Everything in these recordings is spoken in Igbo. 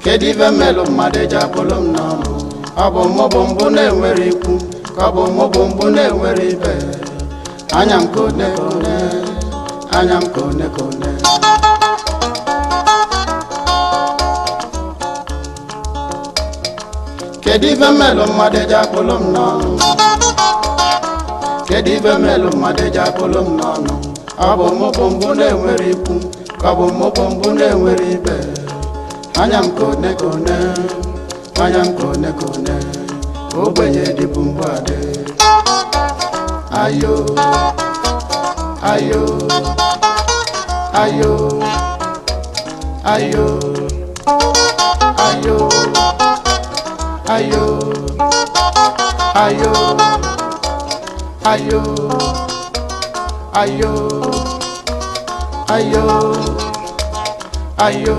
Kedu ife mmelụ mmadụ eji akpụlụ m n'ọnụ? Ọ bụ mụ bụ mbụ na-enwere ikwu, ka ọ bụ mụ bụ mbụ na-enwere ibe. Anya m kone kone, anya m kone kone. Kedu ife mmelụ mmadụ eji akpụlụ m n'ọnụ? Kedu ife mmelụ mmadụ eji akpụlụ m n'ọnụ? Ọ bụ mụ bụ mbụ na-enwere ikwu, ka ọ bụ mụ bụ mbụ na-enwere ibe. Anya m kone kone, anya m kone kone, ogbenye dịbụ mbụ adị. Ayo, ayo, ayo, ayo, ayo, ayo, ayo, ayo, ayo, ayo, ayo,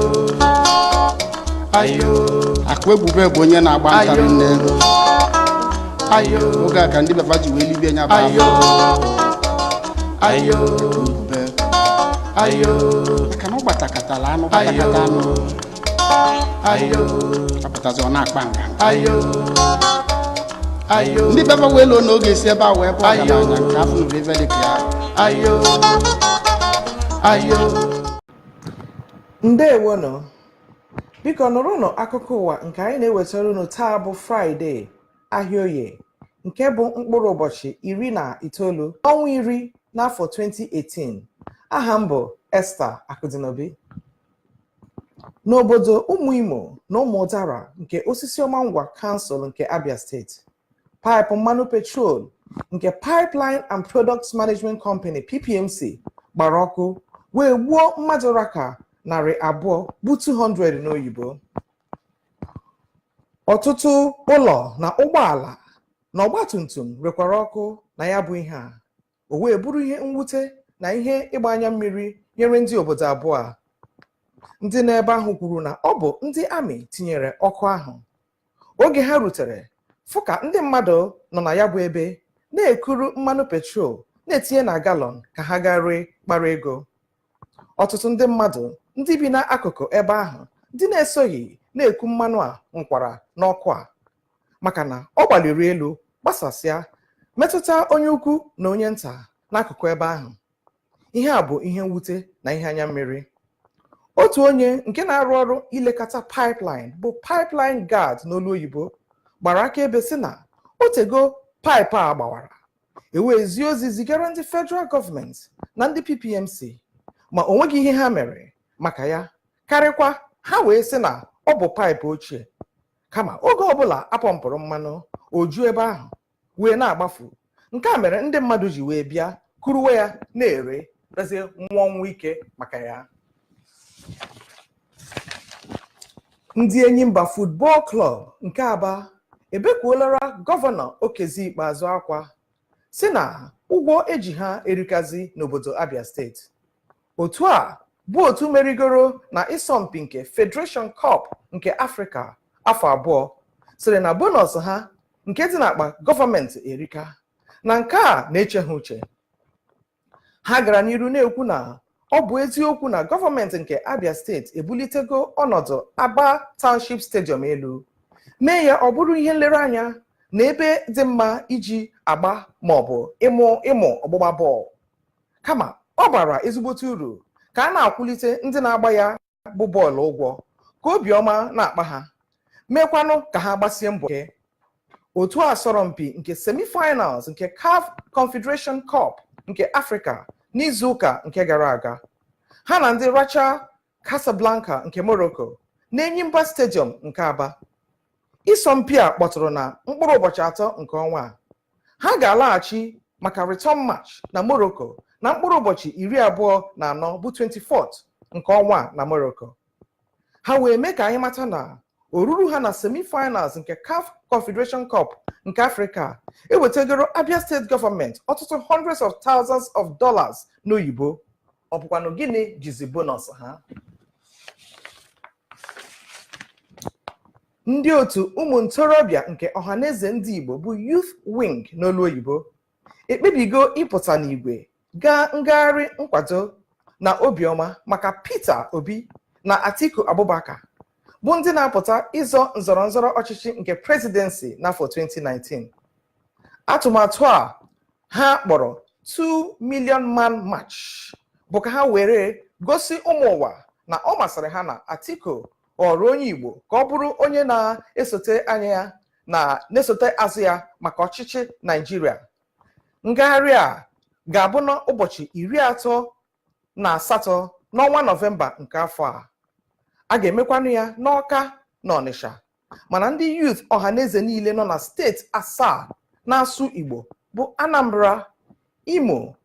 ayo. Akụ ebube bụ onye na-agba ntarị nne. Ayo. Oge a ka ndị befa ji wee libie nya bụ ayo, afọ. Ayo. Ebube. Ayo. Maka na ọ gbatakatala anụ, gbatakata anụ. Ayo. Apụtazi, ọ na-akpa nganga. Ayo, ayo. Ndị befa wee lụọ n'oge si ebe a wee bụ Ayo. ọgaranya nke afọ nụrụ ife dị ka ya. Ayo, ayo. Ndewonụ. Biko nụrụnụ akụkọ ụwa nke anyị na-ewetara unu taa bụ Fraịde, ahịa Oye, nke bụ mkpụrụ ụbọchị 19 ọnwa 10 n'afọ 2018. Aha m bụ Esther Akụdịnobi. N'obodo Ụmụimo na Ụmụdara nke Osisiọma Ngwa Kansụl nke Abia Steeti, paịpụ mmanụ petrol nke Pipeline and Products Management Company, PPMC, gbara ọkụ wee gbuo mmadụ raka 200, bụ 200 n'oyibo. Ọtụtụ ụlọ na ụgbọala na ọgbatumtum rekwara ọkụ na ya bụ ihe a. O wee bụrụ ihe mwute na ihe ịgba anya mmiri nyere ndị obodo abụọ a. Ndị n'ebe ahụ kwuru na ọ bụ ndị amị tinyere ọkụ ahụ oge ha rutere fụ ka ndị mmadụ nọ na ya bụ ebe na-ekuru mmanụ petrol na-etinye na galọn ka ha gaa ree kpara ego. Ọtụtụ ndị mmadụ ndị bi n'akụkụ ebe ahụ ndị na-esoghị na-eku mmanụ a nwụkwara n'ọkụ a, maka na ọ gbaliri elu gbasasịa metụta onye ukwu na onye nta n'akụkụ ebe ahụ. Ihe a bụ ihe mwute na ihe anya mmiri. Otu onye nke na-arụ ọrụ ilekọta pipeline, bụ pipeline guard n'olu oyibo, gbara akaebe sị na otego paịpụ a gbawara, ewee zie ozi zigara ndị federal gọọmenti na ndị PPMC, ma o nweghị ihe ha mere maka ya, karịkwa ha wee sị na ọ bụ paịpụ ochie, kama oge ọbụla apọmpụrụ mmanụ, o ju ebe ahụ wee na-agbafu. Nke a mere ndị mmadụ ji wee bịa kuruwe ya na-ere, rezie nwụọ ọnwụ ike maka ya. Ndị Enyimba Football Club nke Aba ebekuolara Gọvanọ Okezie Ikpeazụ akwa, sị na ụgwọ eji ha erikazi n'obodo Abia Steeti. Otu a bụ otu merigoro na ịsọmpi nke Federation Cup nke Afrịka afọ 2, sịrị na bonus ha nke dị n'akpa gọọmenti erika, na nke a na-eche ha uche. Ha gara n'iru na-ekwu na ọ bụ eziokwu na gọọmenti nke Abia Steeti ebulitego ọnọdụ Aba Township Stadium elu, mee ya ọ bụrụ ihe nlereanya na ebe dị mma iji agba maọbụ ịmụ ịmụ ọgbụgba bọọlụ, kama ọ bara ezigbote uru ka a na-akwụlite ndị na-agba ya bụ bọọlụ ụgwọ ka obiọma na-akpa ha, meekwanụ ka ha gbasie mbọ ike. Otu a sọrọ mpi nke semi-finals nke CAF Confederation Cup nke Afrịka n'izu ụka nke gara aga, ha na ndị Raja Casablanca nke Morocco n'Enyimba Stadium nke Aba. Ịsọmpi a kpọtụrụ na mkpụrụ ụbọchị 3 nke ọnwa a. Ha ga-alaghachi maka return match na Morocco na mkpụrụ ụbọchị 24, bụ 24th nke ọnwa a na Morocco. Ha wee mee ka anyị mata na oruru ha na semi-finals nke CAF Confederation Cup nke Afrịka ewetegoro Abia State gọọmenti ọtụtụ hundreds of thousands of dollars n'oyibo. Ọ bụkwanụ gịnị jizi bonus ha? Ndị otu ụmụ ntorobịa nke Ọhaneze Ndị Igbo, bụ Youth Wing n'olu oyibo, ekpebigo ịpụta n'igwe gaa ngagharị nkwado na obiọma maka Peter Obi na Atiku Abubakar. bụ ndị na-apụta ịzọ nzọrọ nzọrọ ọchịchị nke presidency n'afọ 2019. Atụmatụ a ha kpọrọ 2 Million Man March bụ ka ha were gosi ụmụ ụwa na ọ masịrị ha na Atiku ghọrọ onye Igbo ka ọ bụrụ onye na-esote anya ya na na-esote azụ ya maka ọchịchị Naijiria. Ngagharị a ga-abụ n'ụbọchị 38 n'ọnwa Nọvemba nke afọ a. A ga-emekwanụ ya n'Ọka na Ọnịsha, mana ndị youth Ọhaneze niile nọ na steeti asaa na-asụ Igbo bụ Anambra, Imo,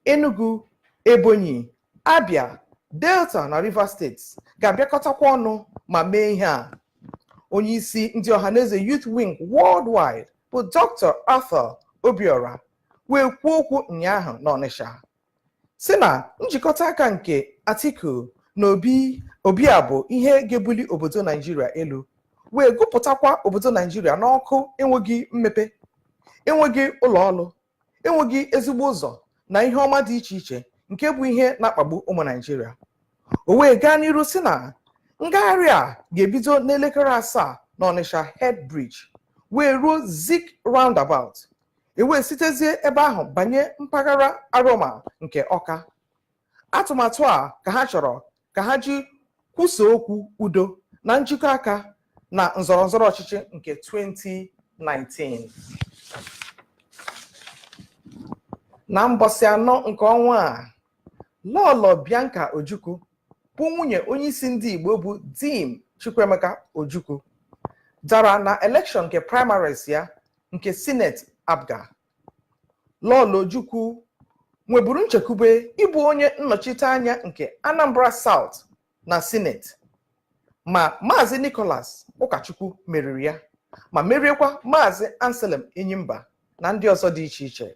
Enugu, Ebonyi, Abia, Delta na Rivers steeti ga-abịakọtakwa ọnụ ma mee ihe a. Onye isi ndị Ọhaneze Youth Wing Worldwide bụ Dr. Arthur Obiora wee kwuo okwu ụnyaahụ n'Ọnịsha, sị na njikọta aka nke Atiku na Obi Obi a bụ ihe ga-ebuli obodo Naijiria elu, wee gụpụtakwa obodo Naijiria n'ọkụ enweghị mmepe, enweghị ụlọ ọrụ, enweghị ezigbo ụzọ na ihe ọma dị iche iche nke bụ ihe na-akpagbu ụmụ Naijiria. O wee gaa n'iru sị na ngagharị a ga-ebido n'elekere 7 n'Ọnịsha Head Bridge wee ruo Zik Roundabout, e wee sitezie ebe ahụ banye mpaghara Aroma nke Ọka. Atụmatụ a ka ha chọrọ ka ha ji kwusa okwu udo na njikọ aka na nzọrọ nzọrọ ọchịchị nke 2019. Na mbọsị 4 nke ọnwa a, Lọlọ Bianca Ojukwu bụ nwunye onyeisi ndị Igbo bụ Dim Chukwuemeka Ojukwu dara na elekshọn nke primaries ya nke Sineti APGA. Lọlọ Ojukwu nweburu nchekwube ịbụ onye nnọchite anya nke Anambra South na Sineti, ma Maazị Nicholas Ụkachukwu meriri ya ma meriekwa Maazị Anselm Enyimba na ndị ọzọ dị iche iche.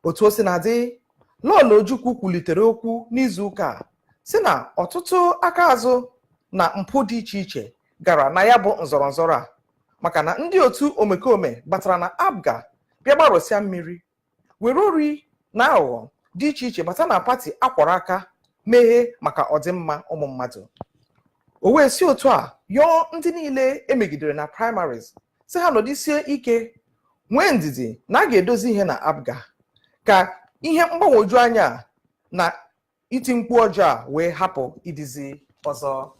Otu o si na-adị, Lọlọ Ojukwu kwulitere okwu n'izu ụka a sị na ọtụtụ aka azụ na mpụ dị iche iche gara na ya bụ nzọrọ nzọrọ a, maka na ndị otu omekome batara na APGA bịa gbarụsịa mmiri, were ori na aghụghọ dị iche iche bata na pati akwọrọ aka meghee maka ọdịmma ụmụ mmadụ. O wee si otu a yọọ ndị niile emegidere na primaries sị ha nọdụsie ike, nwee ndidi na a ga-edozi ihe na APGA ka ihe mgbagwoju anya na iti mkpu ọjọọ a wee hapụ ịdịzi ọzọ.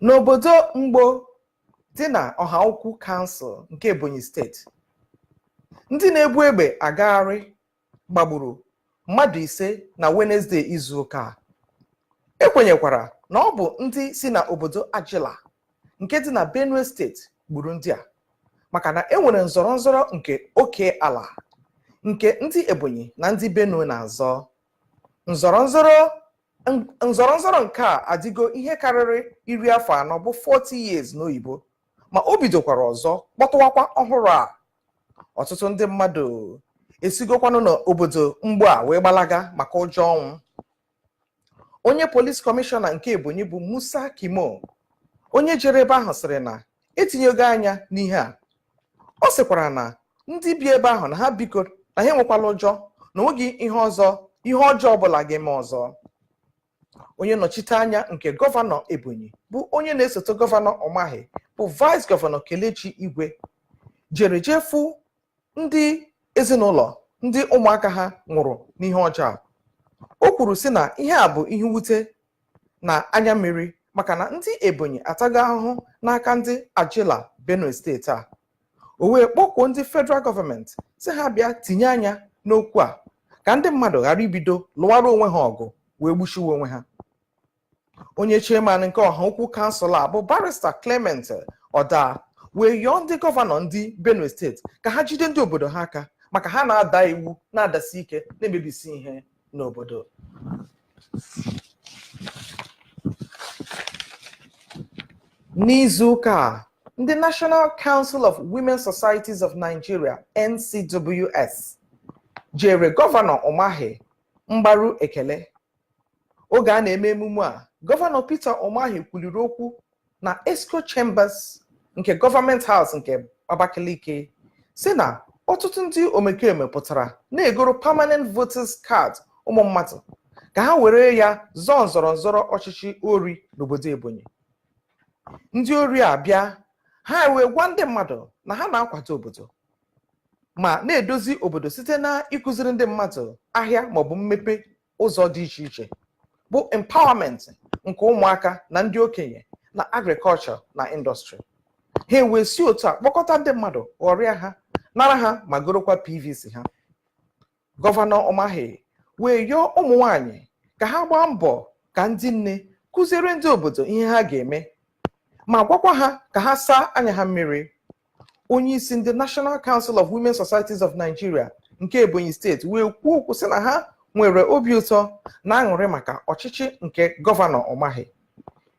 N'obodo Mgbo dị na Ọhaukwu Kansụl nke Ebonyi steeti, ndị na-ebu egbe agagharị gbagburu mmadụ 5 na Wenezde izu ụka a. E kwenyekwara na ọ bụ ndị si na obodo Ajila nke dị na Benue steeti gburu ndị a, maka na e nwere nzọrọ nzọrọ nke oke ala nke ndị Ebonyi na ndị Benue na-azọ. Nzọrọ nzọrọ nke a adịgo ihe karịrị 40 afọ bụ 40 years n'oyibo, ma o bidokwara ọzọ kpọtụwakwa ọhụrụ a. Ọtụtụ ndị mmadụ esigokwanụ n'obodo Mgbo a wee gbalaga maka ụjọ ọnwụ. Onye polisi kọmishọna nke Ebonyi bụ Musa Kimo, onye jere ebe ahụ, sịrị na etinyego anya n'ihe a. Ọ sịkwara na ndị bi ebe ahụ na ha biko na ha enwekwala ụjọ, na onweghị ihe ọzọ, ihe ọjọọ ọbụla ga-eme ọzọ. Onye nnọchite anya nke gọvanọ Ebonyi bụ onye na-esote gọvanọ Umahi bụ Vice Gọvanọ Kelechi Igwe jere jee fụ ndị ezinụlọ ndị ụmụaka ha nwụrụ n'ihe ọjọọ a. O kwuru sị na ihe a bụ ihe mwute na anya mmiri, maka na ndị Ebonyi atago ahụhụ n'aka ndị Ajila Benue steeti a. O wee kpọkuo ndị federal gọọmenti sị ha bịa tinye anya n'okwu a ka ndị mmadụ ghara ibido lụwara onwe ha ọgụ wee gbuchiwe onwe ha. Onye chairman nke Ọhaukwu kansụl a bụ Barrister Clement Ọda wee yọọ ndị gọvanọ ndị Benue steeti ka ha jide ndị obodo ha aka, maka ha na-ada iwu na-adasi ike, na-emebisi ihe n'obodo. N'izu ụka a, ndị National Council of Women Societies of Nigeria, NCWS, jere gọvanọ Umahi mgbaru ekele. Oge a na-eme emume a, gọvanọ Peter Umahi kwuliri okwu na Exco Chambers nke Government House nke Abakaliki, sị na ọtụtụ ndị omekome pụtara na-egoro permanent voters card ụmụ mmadụ Ka ha were ya zọọ nzọrọ nzọrọ ọchịchị ori n'obodo Ebonyi. Ndị ori a bịa, ha wee gwa ndị mmadụ na ha na-akwado obodo ma na-edozi obodo site na ịkụziri ndị mmadụ ahịa maọbụ mmepe ụzọ dị iche iche, bụ empowerment nke ụmụaka na ndị okenye na agriculture na industry. Ha wee si otu a kpọkọta ndị mmadụ, ghọrịa ha, nara ha ma gorokwa PVC ha. Gọvanọ Umahi wee yọọ ụmụ nwanyị ka ha gbaa mbọ ka ndị nne kụziere ndị obodo ihe ha ga-eme, ma gwakwa ha ka ha saa anya ha mmiri. Onye isi ndị National Council of Women Societies of Nigeria nke Ebonyi Steeti wee kwuo okwu sị na ha nwere obi ụtọ na aṅụrị maka ọchịchị nke Gọvanọ Umahi.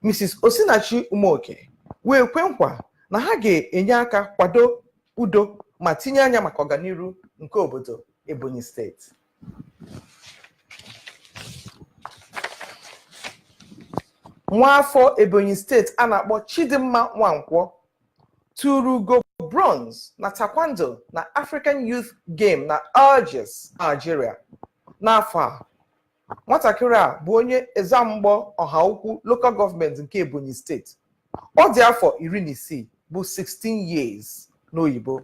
Mrs. Osinachi Umoke wee kwe nkwa na ha ga-enye aka kwado udo ma tinye anya maka ọganiru nke obodo Ebonyi Steeti. Nwaafọ Ebonyi Steeti a na-akpọ Chidimma Nwankwọ tụrụ ugo bronze na taekwondo na African Youth Game na Algiers, Algeria n'afọ a. Nwatakịrị a bụ onye Ezzamgbo Ọhaukwu Local Government nke Ebonyi Steeti. Ọ dị afọ 16, bụ 16 years n'oyibo.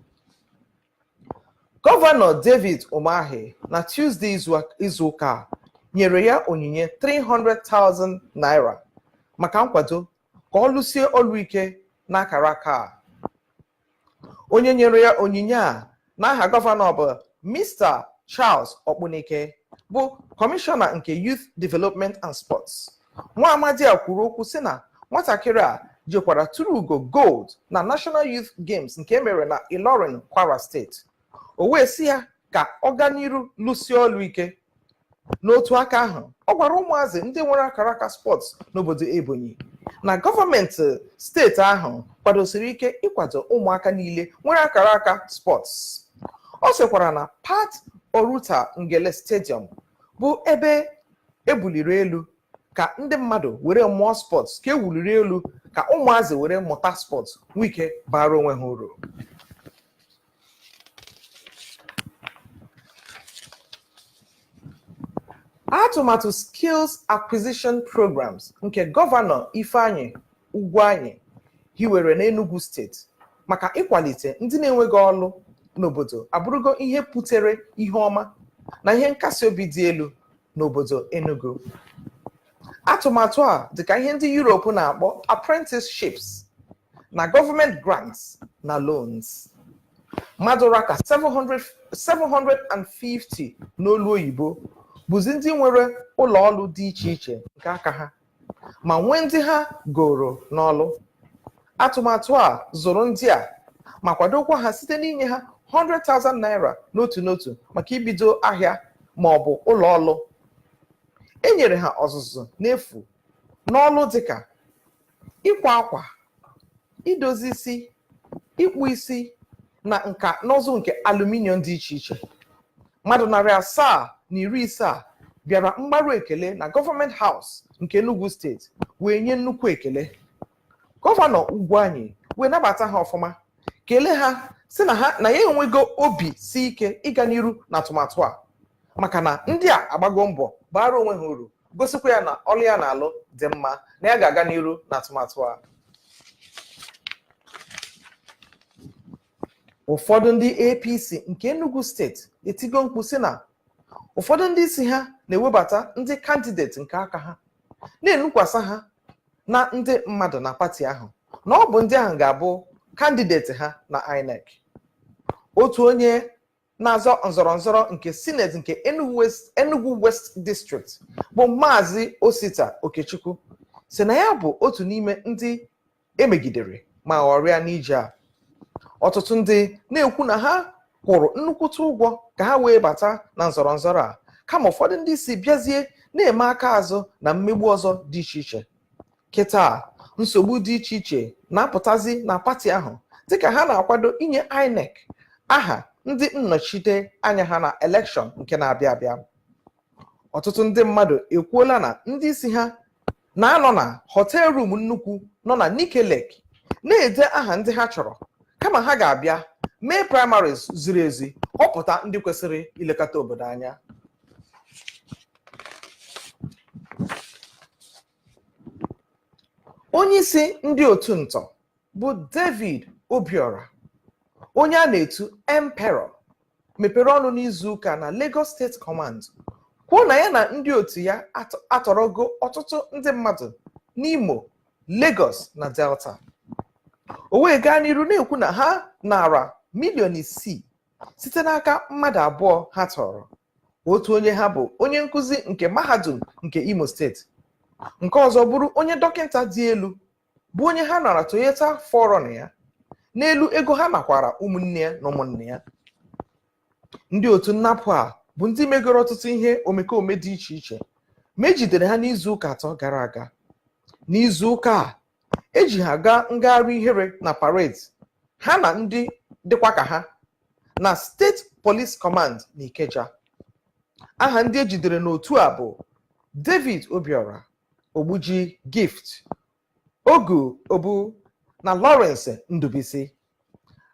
Gọvanọ David Umahi na Tuesday izu ụka a nyere ya onyinye 300,000 naira maka nkwado ka ọ lụsie ọlụ ike n'akara aka a. Onye nyere ya onyinye a n'aha gọvanọ bụ Mr. Charles Okpunike, bụ kọmishọna nke Youth Development and Sports. Nwa amadi a kwuru okwu sị na nwatakịrị a jekwara tụrụ ugo gold na National Youth Games nke emere na Ilorin, Kwara Steeti. O wee sị ya ka ọ gaa n'iru lụsie ọlụ ike. N'otu aka ahụ, ọ gwara ụmụazị ndị nwere akara aka sports n'obodo Ebonyi na gọọmenti steeti ahụ kwadosiri ike ịkwado ụmụaka niile nwere akara aka sports. Ọ sịkwara na Pat Oruta Ngele Stadium bụ ebe ebuliri elu ka ndị mmadụ were mụọ sports, ka ewuliri elu ka ụmụazị were mụta sports, nwee ike bara onwe ha uru. Atụmatụ Skills Acquisition Programs nke Gọvanọ Ifeanyi Ugwuanyi hiwere n'Enugu Steeti maka ịkwalite ndị na-enweghị ọlụ n'obodo abụrụgo ihe putere ihe ọma na ihe nkasi obi dị elu n'obodo Enugu. Atụmatụ a dịka ihe ndị Europe na-akpọ apprenticeships na government grants na loans. Mmadụ raka 700 750 n'olu oyibo bụzi ndị nwere ụlọ ọrụ dị iche iche nke aka ha, ma nwee ndị ha goro n'ọlụ. Atụmatụ a zụrụ ndị a ma kwadokwa ha site n'inye ha 100,000 naira n'otu n'otu maka ibido ahịa ma ọ bụ ụlọ ọrụ. E nyere ha ọzụzụ n'efu n'ọlụ dịka ịkwa akwa, idozi isi, ịkpụ isi na nka n'ụzụ nke aluminium dị iche iche. Mmadụ 750 a bịara mgbaru ekele na Government House nke Enugu Steeti wee nye nnukwu ekele. Gọvanọ Ugwuanyi wee nabata ha ọfụma, kelee ha, si na ha na ya enwego obi si ike ịga n'iru n'atụmatụ a, maka na ndị a agbago mbọ bara onwe ha uru, gosikwa ya na ọlụ ya na-alụ dị mma, na ya ga-aga n'iru n'atụmatụ a. Ụfọdụ ndị APC nke Enugu Steeti etigo mkpu si na ụfọdụ ndị isi ha na-ewebata ndị candidate nke aka ha, na-enukwasa ha na ndị mmadụ na pati ahụ, na ọ bụ ndị ahụ ga-abụ candidate ha na INEC. Otu onye na-azọ nzọrọ nzọrọ nke Senate nke Enugu West District, bụ Maazị Osita Okechukwu, si na ya bụ otu n'ime ndị emegidere ma ghọrịa n'ije a. Ọtụtụ ndị na-ekwu na ha kwụrụ nnukwute ụgwọ ka ha wee bata na nzọrọ nzọrọ a, kama ụfọdụ ndị isi bịazie na-eme aka azụ na mmegbu ọzọ dị iche iche. Kịta nsogbu dị iche iche na-apụtazi na pati ahụ dịka ha na-akwado inye INEC aha ndị nnọchite anya ha na elekshọn nke na-abịa abịa. Ọtụtụ ndị mmadụ ekwuola na ndị isi ha na-anọ na hotel room nnukwu nọ na Nike Lake na-ede aha ndị ha chọrọ, kama ha ga-abịa mee primaries ziri ezi, họpụta ndị kwesịrị ilekọta obodo anya. Onye isi ndị otu ntọ bụ David Obiora, onye a na-etu Emperor, mepere ọnụ n'izu ụka na Lagos State Command kwuo na ya na ndị otu ya atọrọgo ọtụtụ ndị mmadụ n'Imo, Lagos na Delta. O wee gaa n'iru na-ekwu na ha nara 6 million site n'aka mmadụ 2 ha tọrọ. Otu onye ha bụ onye nkụzi nke mahadum nke Imo Steeti, nke ọzọ bụrụ onye dọkịta dị elu, bụ onye ha nara Toyota 4Runner ya n'elu ego ha nakwara ụmụnne ya na ụmụnne ya. Ndị otu nnapụ a bụ ndị megoro ọtụtụ ihe omekome dị iche iche, ma ejidere ha n'izu ụka 3 gara aga. N'izu ụka a, eji ha gaa ngagharị ihere na parade, ha na ndị dịkwa ka ha, na State Police Command na Ikeja. Aha ndị ejidere n'otu a bụ David Obiora, Ogbuji Gift, Ogu Obu na Lawrence Ndubisi.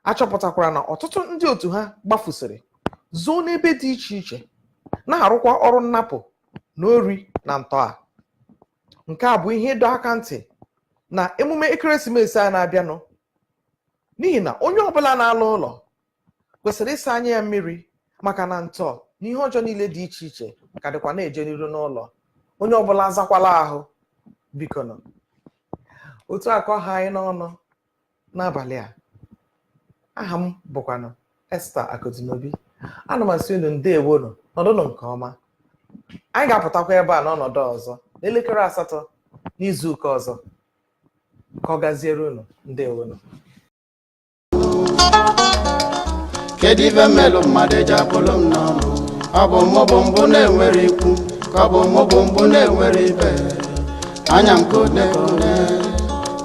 Achọpụtakwara na ọtụtụ ndị otu ha gbafusịrị zoo n'ebe dị iche iche, na-arụkwa ọrụ nnapụ na ori na ntọ a. Nke a bụ ihe ịdọ aka ntị na emume ekeresimesi a na-abịanụ, n'ihi na onye ọbụla na-alụ ụlọ kwesịrị ịsa anya ya mmiri, maka na ntọ na ihe ọjọọ niile dị iche iche ka dịkwa na-eje n'iru n'ụlọ. Onye ọbụla azakwala ahụ, biko nọ. Otu akọ ha anyị n'ọnụ n'abalị a. Aha m bụkwanụ Esther Akụdịnobi. Ana m asị unu ndewonu, nọdụnụ nke ọma. Anyị ga-apụtakwa ebe a n'ọnọdụ ọzọ n'elekere 8 n'izu ụka ọzọ. Ka ọ gaziere unu. Ndewonu. Kedu ife mmelụ mmadụ eji akpụlụ m n'ọnụ? Ọ bụ mụ bụ mbụ na-enwere ikwu, ka ọ bụ mụ bụ mbụ na-enwere ibe? Anya m kone kone,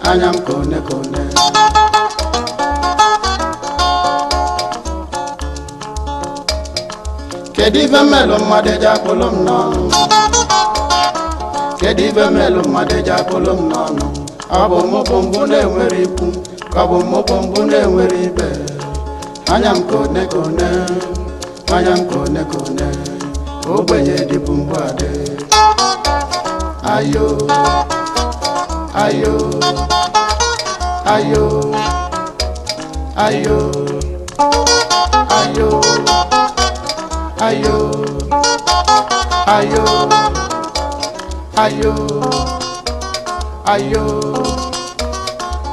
anya m kone kone. Kedu ife mmelụ mmadụ eji akpụlụ m n'ọnụ? Kedu ife mmelụ mmadụ eji akpụlụ m n'ọnụ? Ọ bụ mụ bụ mbụ na-enwere ikwu, ka ọ bụ mụ bụ mbụ na-enwere ibe? Anya m kone kone, anya m kone kone. Ogbenye dịbụ mbụ adị. Ayo, ayo, ayo, ayo, ayo, ayo, ayo, ayo, ayo,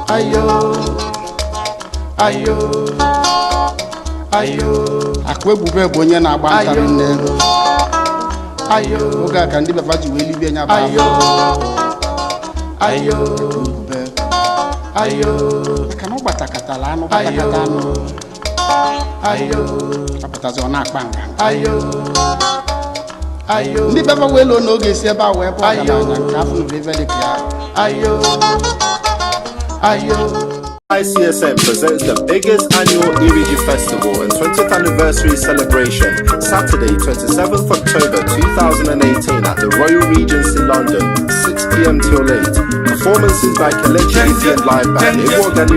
ayo, ayo, ayo. Akụ ebube bụ onye na-agba ntarị nne. Ayo. Oge a ka ndị befa ji wee libie nya bụ ayo. Afọ Ayo. ebube Ayo. maka na ọ gbatakatala anụ, gbatakata anụ. Ayo. Apụtazi, ọ na-akpa nganga. Ayo, ayo. Ndị befa wee lụọ na oge esi ebe a wee bụ Ayo. ọgaranya nke afọ nụrụ ife dị ka ya. Ayo, ayo. ICSM presents the biggest annual Iriji Festival and 20th anniversary celebration, Saturday, 27th October 2018 at the Royal Regency, London, 6 p.m. till late. Performances by Kelechi Etienne Live Band, Iwo Dance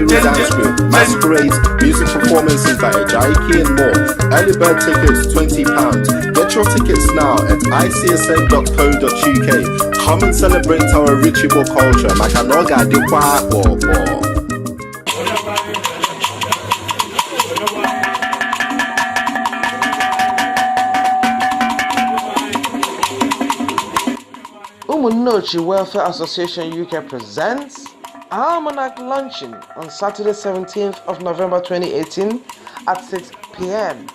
Group, Masquerades, music performances by Ajaiki and more. Early bird tickets £20. Get your tickets now at icsm.co.uk. Come and celebrate our rich Igbo culture. Maka na ọ ga-adịkwa akpọkpọ. Umunneochi Welfare Association UK presents Almanac Luncheon on Saturday, 17th of November 2018 at 6 p.m.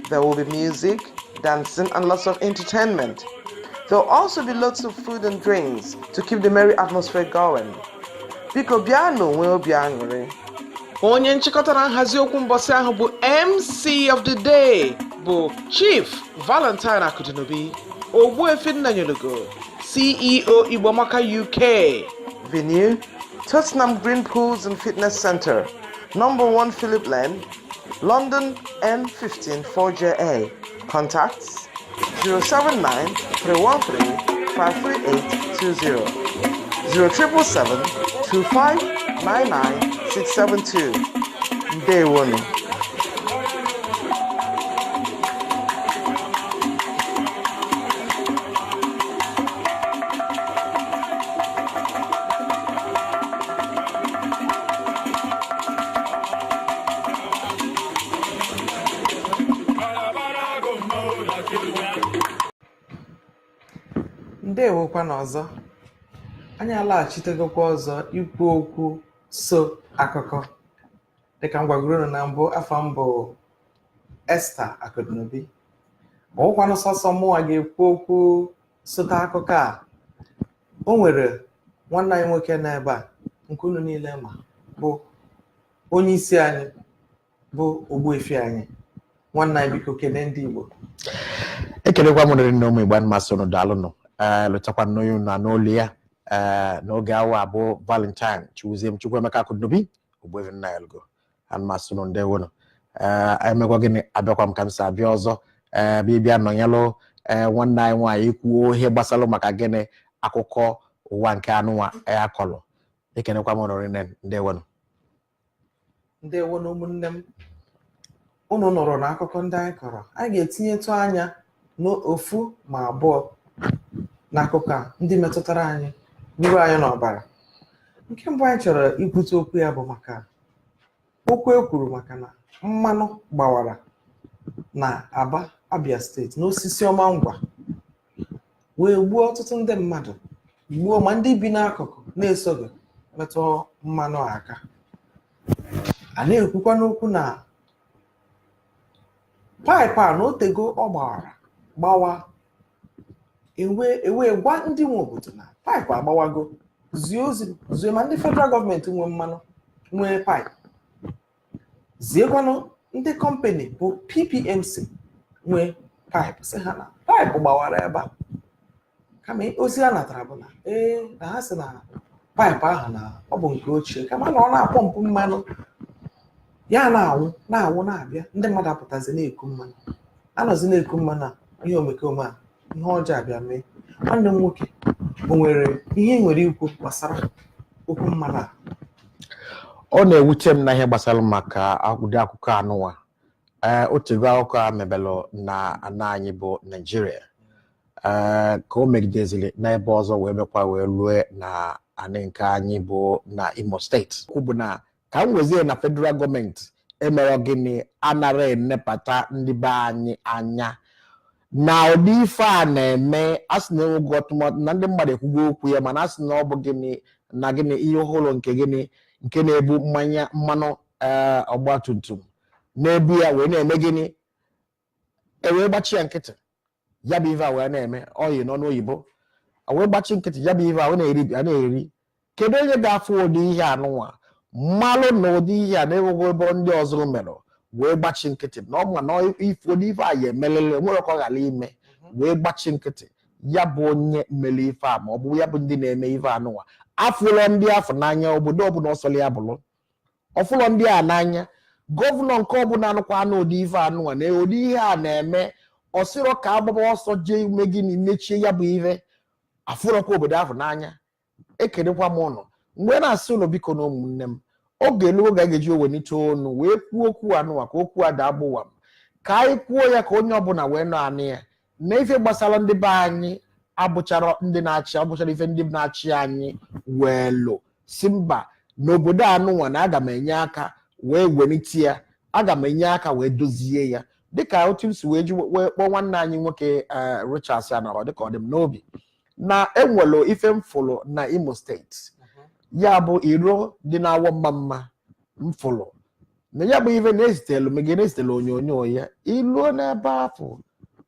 There will be music, dancing, and lots of entertainment. There will also be lots of food and drinks to keep the merry atmosphere going. Biko bịanụ nwee obi aṅụrị. Onye nchịkọta na nhazi okwu mbọsị ahụ bụ MC of the day bụ Chief Valentine Akudinobi, Ogbuefi Nnanyelugo, CEO Igbomaka UK. Venue: Tottenham Green Pools and Fitness Center, Number 1 Philip Lane, London N15 4JA. Contacts: 079 313 53820, 0777 2599 672. Ndewonu. Ndewokwanụ ọzọ. Anyị alaghachitegokwa ọzọ ikwu okwu so akụkọ. Dịka m gwagoro unu na mbụ, afa m bụ Esther Akụdịnobi. Ọ wụkwanụ sọsọ mụnwa ga-ekwu okwu sote akụkọ a. O nwere nwanne anyị nwoke nọ ebe a nke unu niile ma, bụ onye isi anyị, bụ Ogbuefi anyị. Nwanne anyị, biko kelee ndị Igbo. Ekelekwa m rịrị nne ụmụ Igbo, mmasị unu, daalụnụ. Ee, lụtakwa n'onye unu n'olu ya ee n'oge awa abụ Valentine Chiwuzie m Chukwuemeka Akụdịnobi, Ogbuefi nna ya lugo anmasị unu, ndewonụ. Ee, emekwa gịnị, abịakwa m ka m si abịa ọzọ. Ee, bịa bịa nọnyelụ ee nwanne anyị nwaanyị ikwuo ihe gbasara maka gịnị, akụkọ ụwa nke anụnwa ya akọlụ. Ekenekwa m unu rinne, ndewonụ. Ndewo na ụmụnne m. Unu nụrụ na akụkọ ndị anyị kọrọ. Anyị ga-etinyetụ anya n'ofu ma abụọ n'akụkọ a ndị metụtara anyị, ruru anyị n'ọbara. Nke mbụ anyị chọrọ ikwute okwu ya bụ maka okwu e kwuru maka na mmanụ gbawara na Aba, Abia Steeti, n'Osisiọma Ngwa, wee gbuo ọtụtụ ndị mmadụ, gbuo ma ndị bi n'akụkụ na-esoghị metụ mmanụ a aka. A na-ekwukwa n'okwu na paịpụ a na otego ọ gbawara gbawa, ewee gwa ndị nwe obodo na paịpụ agbawago, zie ozi, zie ma ndị federal gọọmenti nwe mmanụ, nwee paịpụ, ziekwanụ ndị kọmpanị bụ PPMC nwee paịpụ, sị ha na paịpụ gbawara ebe a. Kama ozi a natara bụ na ee, na ha sị na paịpụ ahụ na ọ bụ nke ochie, kama na ọ na-apọmpụ mmanụ ya na-awụ na-awụ na-abịa. Ndị mmadụ apụtazi na-eku mmanụ, anọzi na-eku mmanụ a, ihe omekome a, ihe ọjọọ abịa mee. Nwanne m nwoke, o nwere ihe ị nwere ikwu gbasara okwu mmanụ a? Ọ na-ewute m na ihe gbasara maka ụdị akụkọ anụnwa. Ee, otego akụkọ a mebelụ na ana anyị bụ Naijiria, ee, ka o megideziri n'ebe ọzọ wee mekwa wee rue na anị nke anyị bụ na Imo Steeti. Okwu bụ na ka m wezie na federal gọọmenti emere gịnị, anara enepata ndị be anyị anya na ụdị ife a na-eme. A sị na enweghị ọtụmatụ na ndị mmadụ ekwugo okwu ya, mana a sị na ọ bụ gịnị na gịnị, ihe ọhụrụ nke gịnị, nke na-ebu mmanya mmanụ ee ọgba tum tum na-ebu ya wee na-eme gịnị, e wee gbachi ya nkịtị. Ya bụ ife a wee na-eme oyi n'ọnụ oyibo, a wee gbachi nkịtị. Ya bụ ife a wee na-eri, a na-eri. Kedu onye ga-afụ ụdị ihe anụnwa, mmalụ na ụdị ihe a na-enweghị ebe ndị ọzọ merụ, wee gbachi nkịtị, na ọ ma na ife ụdị ife a ya emelele, nwere ka ọ ghara ime, wee gbachi nkịtị? Ya bụ onye mere ife a, ma ọ bụ ya bụ ndị na-eme ife anụnwa, afụlọ ndị afọ n'anya. Obodo ọbụla ọsọlọ ya bụrụ, ọfụlọ ndị a n'anya. Gọvanọ nke ọbụla anụkwa anụ ụdị ife anụnwa na ụdị ihe a na-eme, ọsịrọ ka agbaba ọsọ jee ime gịnị, mechie ya bụ ife. Afụrọkwa obodo ahụ n'anya. Ekelekwa m ụnụ mgbe na-asị ụnụ, biko na ụmụnne m, oge elu oge a ga-eji owenite ọnụ wee kwuo okwu anụnwa, ka okwu a daa gbụwa m, ka anyị kwuo ya ka onye ọbụla wee nọ anụ ya, na ife gbasara ndị be anyị abụchara ndị na-achị, abụchara ife ndị na-achị anyị wee lụ si mba n'obodo anụnwa, na aga m enye aka wee welite ya, aga m enye aka wee dozie ya, dịka otu m si wee ji wee kpọọ nwanne anyị nwoke Richard anọrọ, dịka ọ dị m n'obi na enwere ife m fụlụ na Imo Steeti, ya bụ iro dị na-awọ mma mma m fụlụ na ya bụ ife na-ezitelu m gị, na-ezitelu onyonyo ya. Iluo n'ebe afọ,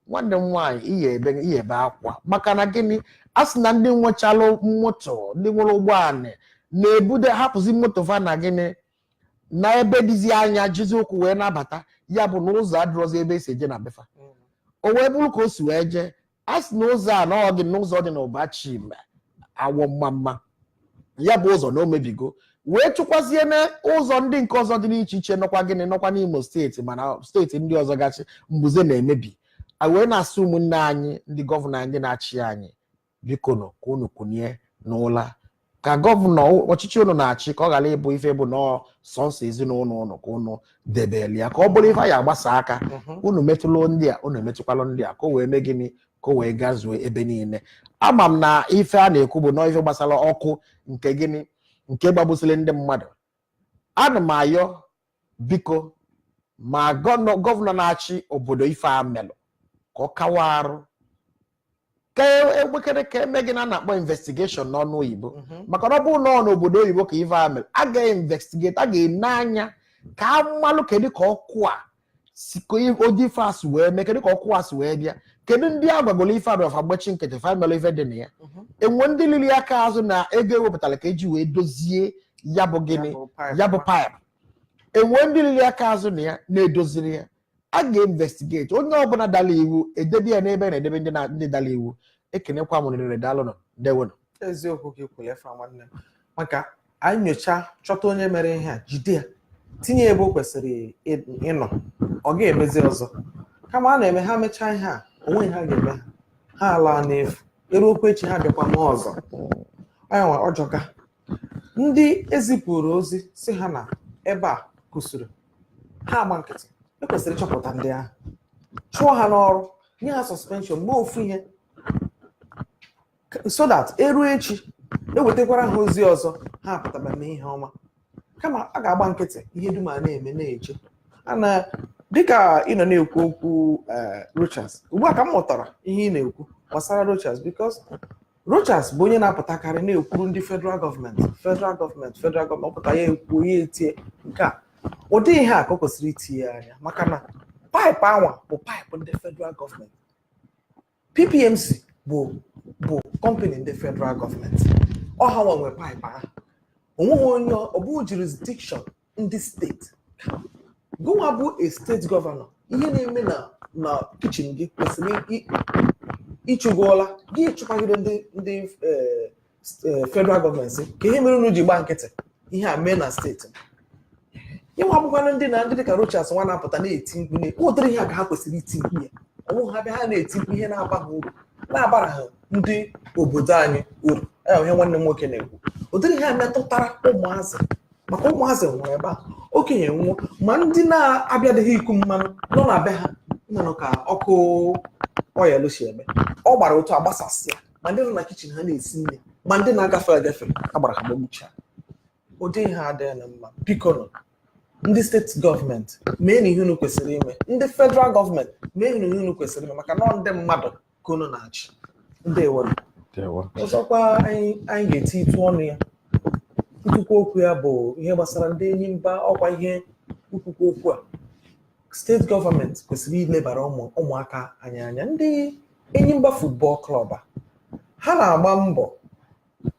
nwanne m nwaanyị, ihe ebe ihe ebe akwa, maka na gịnị, a sị na ndị nwechalụ moto, ndị nwere ụgbọala na-ebude hapụzi moto fa na gịnị, na ebe dịzi anya, jizi ụkwụ wee nabata. Ya bụ na ụzọ adịrọzi ebe esi eje na befa. O wee bụrụ ka o si wee jee, a sị na ụzọ a na ọ dị n'ụzọ dị n'Ụbachima Awọ mma mma, ya bụ ụzọ na o mebigo, wee chụkwazie na ụzọ ndị nke ọzọ dị n'iche iche nọkwa gịnị, nọkwa n'Imo Steeti, mana steeti ndị ọzọ gasị mbuze na-emebi. A wee na-asị ụmụnne anyị ndị gọvanọ anyị, ndị na-achị anyị, biko nụ, ka unu kunie n'ụla, ka gọvanọ ọchịchị unu na-achị ka ọ ghara ịbụ ife bụ nọọ sọnsọ ezinụlọ unu ka unu debere ya, ka ọ bụrụ ife a ya agbasa aka. Unu metụlụ ndị a, unu emetụkwalụ ndị a, ka o wee mee gịnị, ka o wee gazuo ebe niile. Ama m na ife a na-ekwu bụ nọọ ife gbasara ọkụ nke gịnị, nke gbagbusiri ndị mmadụ. Ana m ayọ, biko, ma gọvanọ na-achị obodo ife a melụ, ka ọ kawa arụ. Ka egbekere ka eme gị na a na-akpọ investigation n'ọnụ oyibo, maka na ọ bụrụ na ọ n'obodo oyibo ka ife a mere, a ga-investigate, a ga-ene anya ka a malụ kedu ka ọkụ a si, ka ụdị ife a si wee mee, kedu ka ọkụ a si wee bịa, kedu ndị a gwagolo ife a bịa fa gbachi nkịtị, fa melụ ife dị na ya, enwe ndị liri aka azụ na ego ewepụtara ka eji wee dozie ya bụ gịnị, ya bụ pipe, enwe ndị liri aka azụ na ya na-edoziri ya. A ga-investigate onye ọbụla dara iwu, edebe ya n'ebe na-edebe ndị ndị dara iwu. Ekenekwa m nile, daalụnụ, ndewonụ. Eziokwu ka ikwere efe, nwanne m, maka anyị nyocha chọta onye mere ihe a, jide ya, tinye ebe o kwesịrị ịnọ, ọ ga-emezi ọzọ. Kama a na-eme ha mechaa ihe a, onwe ha ga-eme ha, ha alaa n'efu. Eruokwu echi, ha bịakwa mee ọzọ. Onye nwe ọjọka ndị ezipụrụ ozi si ha na ebe a kụsiri, ha agba nkịtị. Ekwesịrị ịchọpụta ndị ahụ, chụọ ha n'ọrụ, nye ha suspension, mee ofu ihe, so that eruo echi ewetakwara ha ozi ọzọ, ha apụtaba mee ihe ọma. Kama a ga-agba nkịtị, ihe dum a na-eme na-eche ana dịka ị nọ na-ekwu okwu Rochas. Ugbu a ka m mụtara ihe ị na-ekwu gbasara Rochas, because Rochas bụ onye na-apụtakarị na-ekwuru ndị federal gọọmenti, federal gọọmenti, federal gọọmenti. Ọ pụta, ya ekwuo, ya etie nke a. Ụdị ihe a ka o kwesịrị itinye anya, maka na pipe anwa bụ pipe ndị federal gọọmenti. PPMC bụ company ndị federal gọọmenti. Ọha nwa nwe pipe ahụ, onweghị onye ọ bụghị jurisdiction ndị steeti. Gụnwa bụ a steeti gọvanọ, ihe na-eme na kitchen gị kwesịrị ịchụgụọla gị, chụkwagide ndị federal gọọmenti, sị ka ihe mere unu ji gba nkịtị ihe a mee na steeti m. Ịnwa abụkwanụ ndị na ndị dịka Rochas nwa na-apụta na-eti mkpu na ụdịrị ihe a ka ha kwesịrị iti mkpu ya. Ọnwụ ha bịa, ha na-eti mkpu ihe na-aba ha uru, na-abara ha ndị obodo anyị uru. Ya ihe nwanne m nwoke na-ekwu, ụdịrị ihe a metụtara ụmụazị, maka ụmụazị nwụrụ ebe a, okenye nwụọ, ma ndị na-abịadịghị iku mmanụ nọ na be ha mmanụ ka ọkụ oil si eme. Ọ gbara otu agbasasịa, ma ndị nọ na kitchen ha na-esi nri, ma ndị na-agafe agafe, agbara ha gbagbuchaa. Ụdị ihe adịghị na mma. Biko nọ, ndị steeti gọọmenti, mee na ihe unu kwesịrị ime. Ndị federal gọọmenti, mee na ihe unu kwesịrị ime, maka na ọ ndị mmadụ ka unu na-achị. Ndewo. Ndewo. Ọzọkwa anyị ga-eti ịtụ ọnụ ya, nkwukwu okwu ya bụ ihe gbasara ndị enyi mba. Ọkwa ihe nkwukwu okwu a, steeti gọọmenti kwesịrị ilebara ụmụaka anyị anya. Ndị Enyimba Football Club a, ha na-agba mbọ,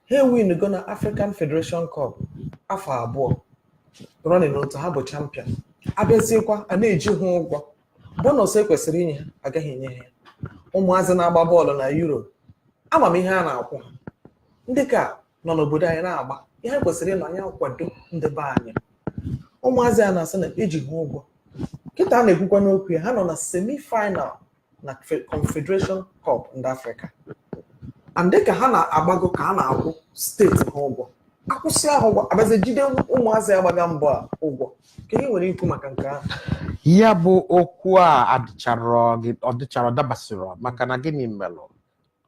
ha ewinugo na African Federation Cup afọ 2 running otu ha bụ champion. Abịaziekwa, a na-eji ha ụgwọ. Bonus ekwesịrị inye ha, agaghị enye ha ya. Ụmụazị na-agba bọọlụ na Europe, ama m ihe a na-akwụ ha. Ndị ka nọ n'obodo anyị na-agba ihe kwesịrị ịnọ anya kwado ndị be anyị. Ụmụazị a na-asị na eji ha ụgwọ. Kịta a na-ekwukwa n'okwu ya, ha nọ na semi-final na Confederation Cup ndị Afrịka, and dịka ha na-agbago ka a na-akwụ steeti ha ụgwọ, akwụsị ahụ ụgwọ, abazie jide ụmụazị agbaga mbọ a ụgwọ. Ka ihe nwere ikwu maka nke ahụ? Ya bụ okwu a adịchara gị, ọ dịchara dabasịrị, maka na gịnị melụ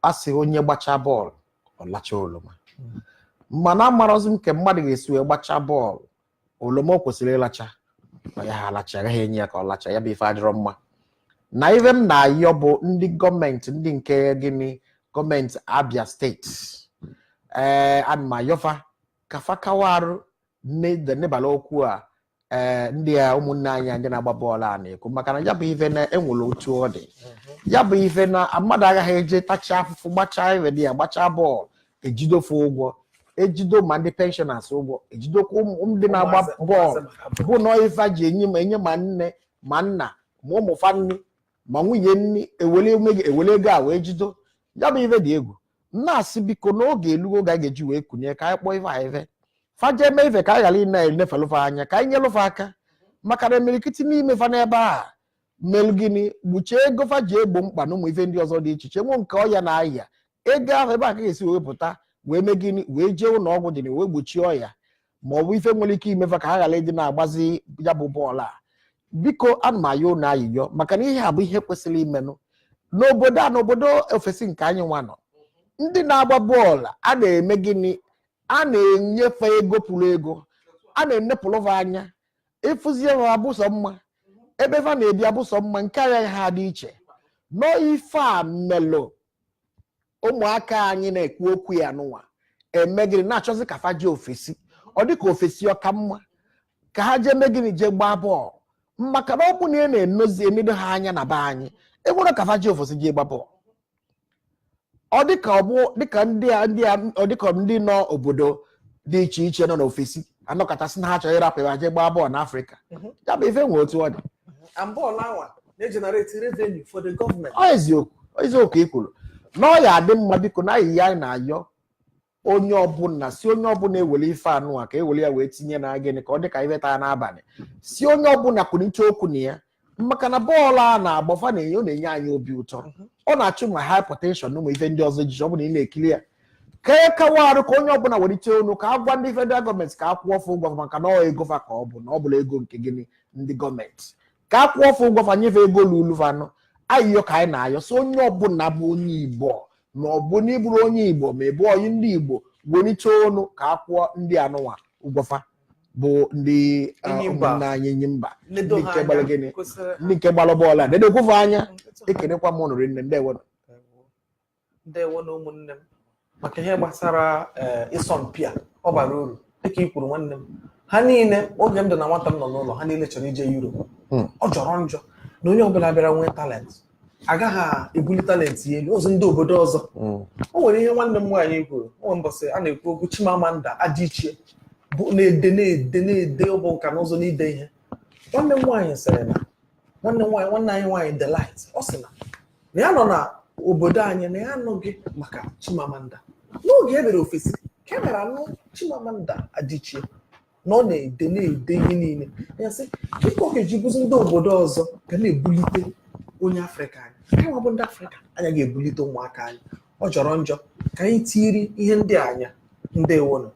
a sị onye gbachaa bọọlụ, ọ lachaa oroma? Mana amarọzi m ka mmadụ ga-esi wee gbachaa bọọlụ, oroma o kwesịrị ịlacha, ọ ya ha alacha, agaghị enye ya ka ọ lacha. Ya bụ ife adịrọ mma. Na ife m na-ayọ bụ ndị gọọmenti, ndị nke gịnị, gọọmenti Abia Steeti, ee, ana m ayọfa ka fa kawa arụ nebala okwu a. Ee, ndị a, ụmụnne anyị ndị na-agba bọọlụ a na-ekwu, maka na ya bụ ife na enwere otu ọ dị. Ya bụ ife na mmadụ agaghị eje tachaa afụfụ, gbachaa ife dị ya, gbachaa bọọlụ, ejidofe ụgwọ, ejido ma ndị pensioners ụgwọ, ejidokwa ụmụ ndị na-agba bọọlụ, bụ na ife a ji enye ma enye ma nne ma nna ma ụmụ fa nni ma nwunye nni, ewele eme ewele ego a wee jido. Ya bụ ife dị egwu. M na-asị, biko, n'oge elugo oge a ga-eji wee kunye ka anyị kpọọ ife a ife fa jee mee ife, ka anyị ghara ị na-enefelụfa anya, ka anyị nyelụfa aka, maka na emirikiti n'ime fa n'ebe a melụ gịnị, gbuchie ego fa ji egbo mkpa na ụmụ ife ndị ọzọ dị iche iche, nwe nke ọya na-aya. Ego ahụ ebe a ka ga-esi wee pụta wee mee gịnị, wee jee ụlọ ọgwụ dị na wee gbochie ọya ma ọ bụ ife nwere ike imefa ka ha ghara ịdị na-agbazi ya bụ bọọlụ a. Biko, ana m ayọ ụnụ ayịyọ, maka na ihe a bụ ihe kwesịrị imenụ n'obodo a, n'obodo ofesi nke anyị nwa nọ. Ndị na-agba bọọlụ a na-eme gịnị, a na-enyefe ego pụrụ ego, a na-enepụlụva anya, ịfụzie ha abụsọ mma, ebe fa na-ebi abụsọ mma, nke agaghị ha dị iche nọọ. Ife a melụ Ụmụaka anyị na-ekwu okwu ya n'ụwa eme gịnị, na-achọzi ka fa jee ofesi. Ọ dị ka ofesi ọka mma ka ha jee mee gịnị, jee gbaa bọọlụ, maka na ọ bụ na ị na-enozi enedo ha anya na be anyị, enwere ka fa jee ofesi jee gbaa bọọlụ. Ọ dị ka ọ bụ dịka ndị a ọ dịka ndị nọ obodo dị iche iche nọ n'ofesi anọkọtasị na ha chọrọ ịrapụ ebe ha jee gbaa bọọlụ n'Afrịka. Ya bụ ife nwee otu ọ dị. And bọọlụ anwa na-egenerate revenue for the government. Ọ eziokwu, eziokwu i kwuru na ọ ya adị mma. Biko, na ayịya anyị na-ayọ onye ọbụla, si onye ọbụla ewere ife anụ a ka ewere ya wee tinye na gịnị, ka ọ dị ka ife taa n'abalị, si onye ọbụla kwulite okwu na ya, maka na bọọlụ a na-agba fa na-enye, ọ na-enye anyị obi ụtọ. Ọ na-achụ ma hypertension na ụmụ ife ndị ọzọ ejiji. Ọ bụ na ị na-ekiri ya ka e kawa arụ, ka onye ọbụla welite onu ka a gwa ndị federal gọọmenti ka a kwụọ ọfụ ụgwọ, maka na ọ ego fa ka ọ bụ, na ọ bụla ego nke gịnị, ndị gọọmenti, ka a kwụọ ọfụ ụgwọ fa, nyefe ego lulu fa anụ. Ayịyọ ka anyị na-ayọ, so onye ọbụla bụ onye Igbo, ma ọ bụ na ịbụrụ onye Igbo, ma ị bụ onye ndị Igbo, welite onu ka a kwụọ ndị anụnwa ụgwọ fa, bụ ndị Enyimba. ụmụnne anyị Enyimba, Ledo ndị ha nke gbara anya, gịnị, kwesịrị ha. ndị nke gbara bọọlụ a dedekwufe anya. Ekenekwa m ụnụ rinne. Ndewo. Ndewo na ụmụnne m. Maka ihe gbasara ịsọ mpi a, ọ bara uru dịka i kwuru, nwanne m. Ha niile, oge m dị na nwata, m nọ n'ụlọ, ha niile chọrọ ije Europe. Ọ jọrọ njọ na onye ọbụla bịara nwee talent agaghị ebuli talent ya elu ọzọ ndị obodo ọzọ. O nwere ihe nwanne m nwaanyị kwuru. O nwere mbọsị a na-ekwu okwu Chimamanda Adichie bụ na-ede na-ede na-ede, ọ bụ nka na ụzọ n'ide ihe. Nwanne m nwaanyị sịrị na nwanne m nwaanyị, nwanne anyị nwaanyị Delight, ọ sị na na ya nọ na obodo anyị na ya anụghị maka Chimamanda. N'oge e mere ofesi ka e mere anụ Chimamanda Adichie, na ọ na-ede na-ede ihe niile. Ya sị ka ọ ga-eji bụzi ndị obodo ọzọ ga na-ebulite onye Afrịka anyị. Anyị nwa bụ ndị Afrịka anyị ga-ebulite ụmụaka anyị. Ọ jọrọ njọ ka anyị tiri ihe ndị a anya. Ndewonụ.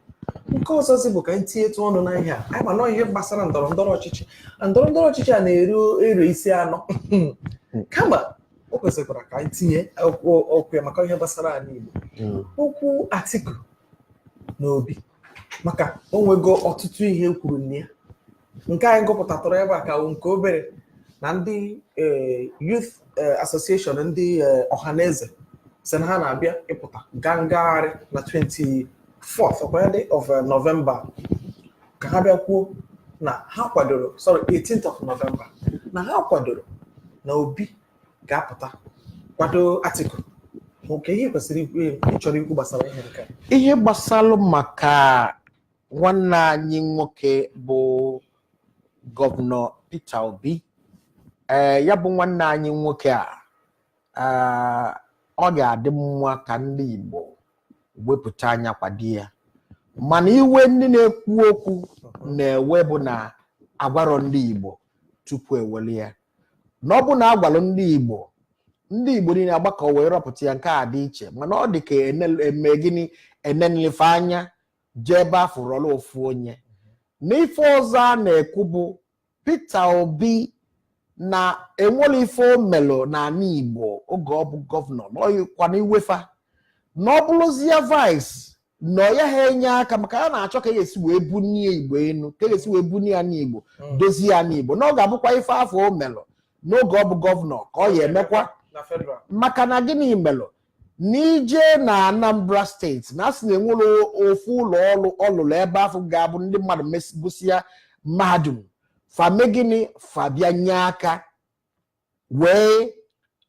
Nke ọzọzi bụ ka anyị tinyetụ ọnụ na ihe a anyị ma nọ ihe gbasara ndọrọ ndọrọ ọchịchị. Na ndọrọ ndọrọ ọchịchị a na-eru ere isi anọ, kama o kwesịkwara ka anyị tinye okwu okwu ya maka ihe gbasara ala Igbo. Okwu Atiku na Obi, maka o nwego ọtụtụ ihe e kwuru na ya. Nke anyị gụpụtatụrụ ebe a ka nke obere na ndị Youth Association, ndị Ọhaneze sị na ha na-abịa ịpụta gaa ngagharị na 24th ọkwa ya dị of November, ka ha bịa kwuo na ha kwadoro, sorry, 18th of November, na ha kwadoro na Obi ga-apụta kwado Atiku. Nke ihe kwesịrị ikwu, ị chọrọ ikwu gbasara ihe nke a? Ihe gbasalụ maka nwanne anyị nwoke bụ Gọvanọ Peter Obi, ee, ya bụ nwanne anyị nwoke a, ee, ọ ga-adị mma ka ndị Igbo wepụta anya kwado ya. Mana iwe ndị na-ekwu okwu na-ewe bụ na agwarọ ndị Igbo tupu ewere ya, na ọ bụ na agwalụ ndị Igbo, ndị Igbo niile agbakọ wee rọpụta ya, nke a dị iche. Mana ọ dị ka eme gịnị, enenlefe anya jee ebe afọ rọrọ ofu onye. N'ife ọzọ a na-ekwu bụ Peter Obi na enwere ife o melụ n'ala Igbo oge ọ bụ gọvanọ, na ọkwana iwefa na ọ bụrụzie vice na ọ ya ha enye aka, maka ya na-achọ ka e esi wee bunie Igbo enu, ka e esi wee bunie ya n'Igbo, dozie ya n'Igbo, na ọ ga-abụkwa ife afọ o melụ n'oge ọ bụ gọvanọ ka ọ ya emekwa na federal. Maka na gịnị melụ n'ije na Anambra Steeti, na asị na enwere ofu ụlọ ọrụ ọ lụrụ ebe afọ ga-abụ ndị mmadụ gụsịa mahadum, fame gịnị, fa bịa nye aka wee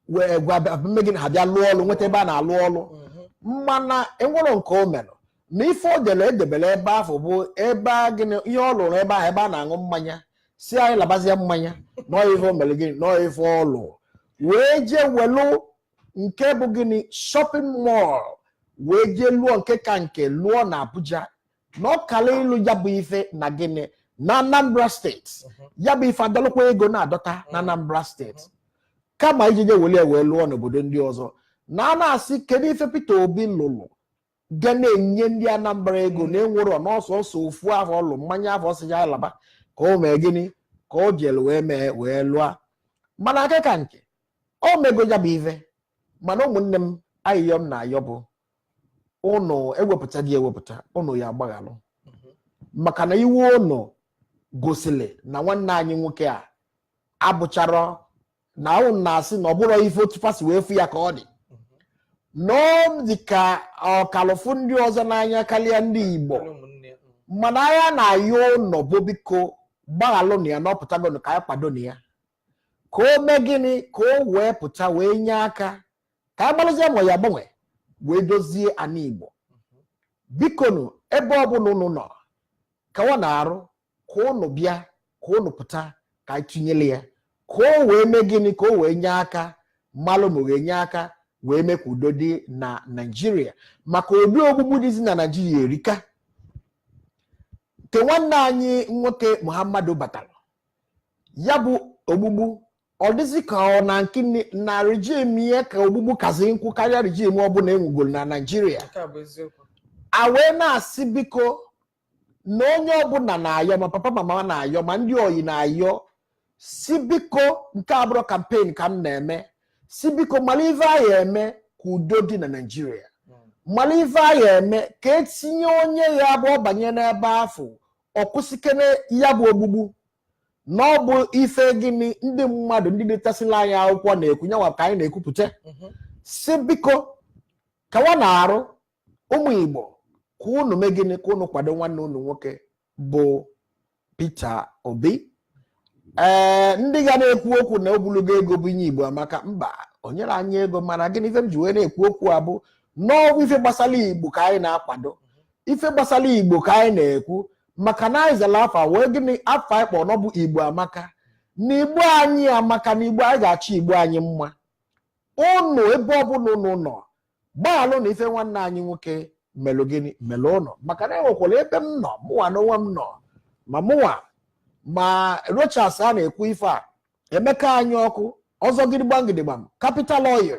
wee gwa mee gịnị, ha bịa lụọ ọrụ, nweta ebe a na-alụ ọrụ. Mana enwere nke o melụ na ife o dere edebere ebe ahụ bụ ebe a gịnị, ihe ọ lụrụ ebe ahụ, ebe a na-aṅụ mmanya, si anyị labazie mmanya. Nọọ ife o mere gịnị, nọọ ife ọ lụrụ wee jee welu nke bụ gịnị, shopping mall, wee jee lụọ nke ka nke lụọ na Abuja, na ọ kara ịlụ ya bụ ife na gịnị, na Anambra Steeti. Ya bụ ife adọlụkwa ego na-adọta na Anambra Steeti, kama iji je wele wee lụọ n'obodo ndị ọzọ. Na a na-asị kedu ife Peter Obi lụrụ ga na-enye ndị Anambra ego na enwero n'ọsọ ọsọ ofu afọ ọlụ mmanya afọ ọsọ ya alaba ka o mee gịnị, ka o jere wee mee wee lụọ. Mana aka ka nke o mego ya bụ ife. Mana ụmụnne m, ayịyọ m na-ayọ bụ ụnụ ewepụta gị ewepụta ụnụ ya agbaghalụ, maka na iwe ụnụ gosiri na nwanne anyị nwoke a abụcharọ na ụnụ na-asị na ọ bụrụ ife otu fasi wee fụ ya ka ọ dị. Na ọ dị ka ọkalụfụ ndị ọzọ n'anya karịa ndị Igbo. Karịa ụmụnne ya. Mana anya na-ayọ ụnọ bụ, biko gbaghalụ na ya na ọpụtago ka anyị kwado na ya, ka o mee gịnị, ka o wee pụta wee nye aka ka a gbalụzie ma ya gbanwe wee dozie ana Igbo. Bikonu, ebe ọbụla unu nọ ka ọ na-arụ, ka unu bịa, ka unu pụta, ka anyị tụnyere ya, ka o wee mee gịnị, ka o wee nye aka mmalụ ma ọ ga-enye aka wee mee ka udo dị na Naijiria, maka ụdị ogbugbu dịzi na Naijiria erika. Nke nwanne anyị nwoke Muhammadu batara, ya bụ ogbugbu ọ dịzị ka ọ na nke na regime ya ka ogbugbu kazi nkwụ karịa regime ọbụla enwegoro na Naijiria. Nke a bụ eziokwu. A wee na-asị, biko, na onye ọbụla na-ayọ, ma papa, mama na-ayọ, ma ndị oyi na-ayọ, si biko, nke a bụrụ campaign ka m na-eme, si biko, mara ife anyị eme ka udo dị na Naijiria, mara ife anyị eme ka etinye onye ya bụ ọbanye n'ebe afọ, ọ kwụsịkene ya bụ ogbugbu. Na ọ bụ ife gịnị ndị mmadụ ndị detasịla anyị akwụkwọ na-ekwu, nyanwa ka anyị na-ekwupụta, si biko, kawa na-arụ ụmụ Igbo, ka unu mee gịnị, ka unu kwado nwanne unu nwoke bụ Peter Obi. Ee, ndị ga na-ekwu okwu na ogologo ego bụ inye Igbo amaka, mba, o nyere anyị ego. Mana gịnị ife m ji wee na-ekwu okwu a bụ n'ọgwụ ife gbasara Igbo ka anyị na-akwado, ife gbasara Igbo ka anyị na-ekwu, maka na anyị zara afa wee gịnị, afa anyị kpọrọ n'ọbụ Igbo amaka, na Igbo anyị amaka, na Igbo anyị ga-achọ Igbo anyị mma. Unu ebe ọbụla unu nọ, gbaalụ na ife nwanne anyị nwoke melụ gịnị, melụ ụnụ, maka na enwekwara ebe m nọ, mụnwa n'onwe m nọ, ma mụnwa ma Rochas a na-ekwu ife a, Emeka anyị ọkụ ọzọ, gidigbam gidigbam, Capital Oil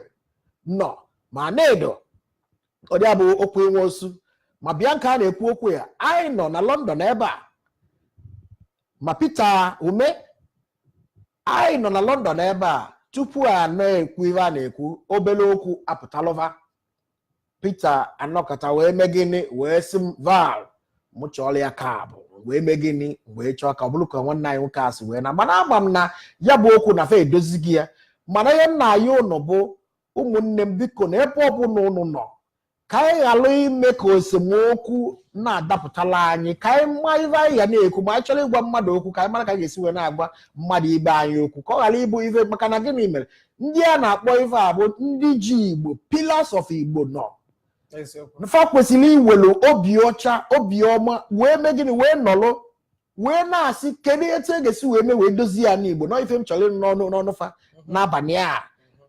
nọ, ma na-edo ọdị bụ okwu inwe osu, ma Bianca a na-ekwu okwu ya, anyị nọ na London ebe a, ma Peter Ume, anyị nọ na London ebe a. Tupu a na-ekwu ife a na-ekwu, obere okwu apụtalụva, Peter anọkọta wee mee gịnị, wee sị m, Val, mụ chọọrọ ya cab, wee mee gịnị, wee chọọ ka ọ bụrụ ka nwanne anyị nwoke asị wee na. Mana ama m na ya bụ okwu na fa edozighị ya. Mana ihe nna ya ụnụ bụ ụmụnne m, biko, na ebe ọbụla ụnụ nọ, ka anyị ghara ime ka esemokwu na-adapụtala anyị, ka anyị ma ife anyị ga na-ekwu ma anyị chọrọ ịgwa mmadụ okwu, ka anyị mara ka anyị ga-esi wee na-agwa mmadụ ibe anyị okwu, ka ọ ghara ịbụ ife. Maka na gịnị mere ndị a na-akpọ ife a bụ ndị ji Igbo, pillars of Igbo nọ? Eziokwu. Fa kwesịrị iwelu obi ọcha, obi ọma wee mee gịnị, wee nọrọ wee na-asị kedu etu e ga-esi wee mee wee dozie ya n'Igbo. Nọ ife m chọrọ ịnụ n'ọnụ fa n'abalị a,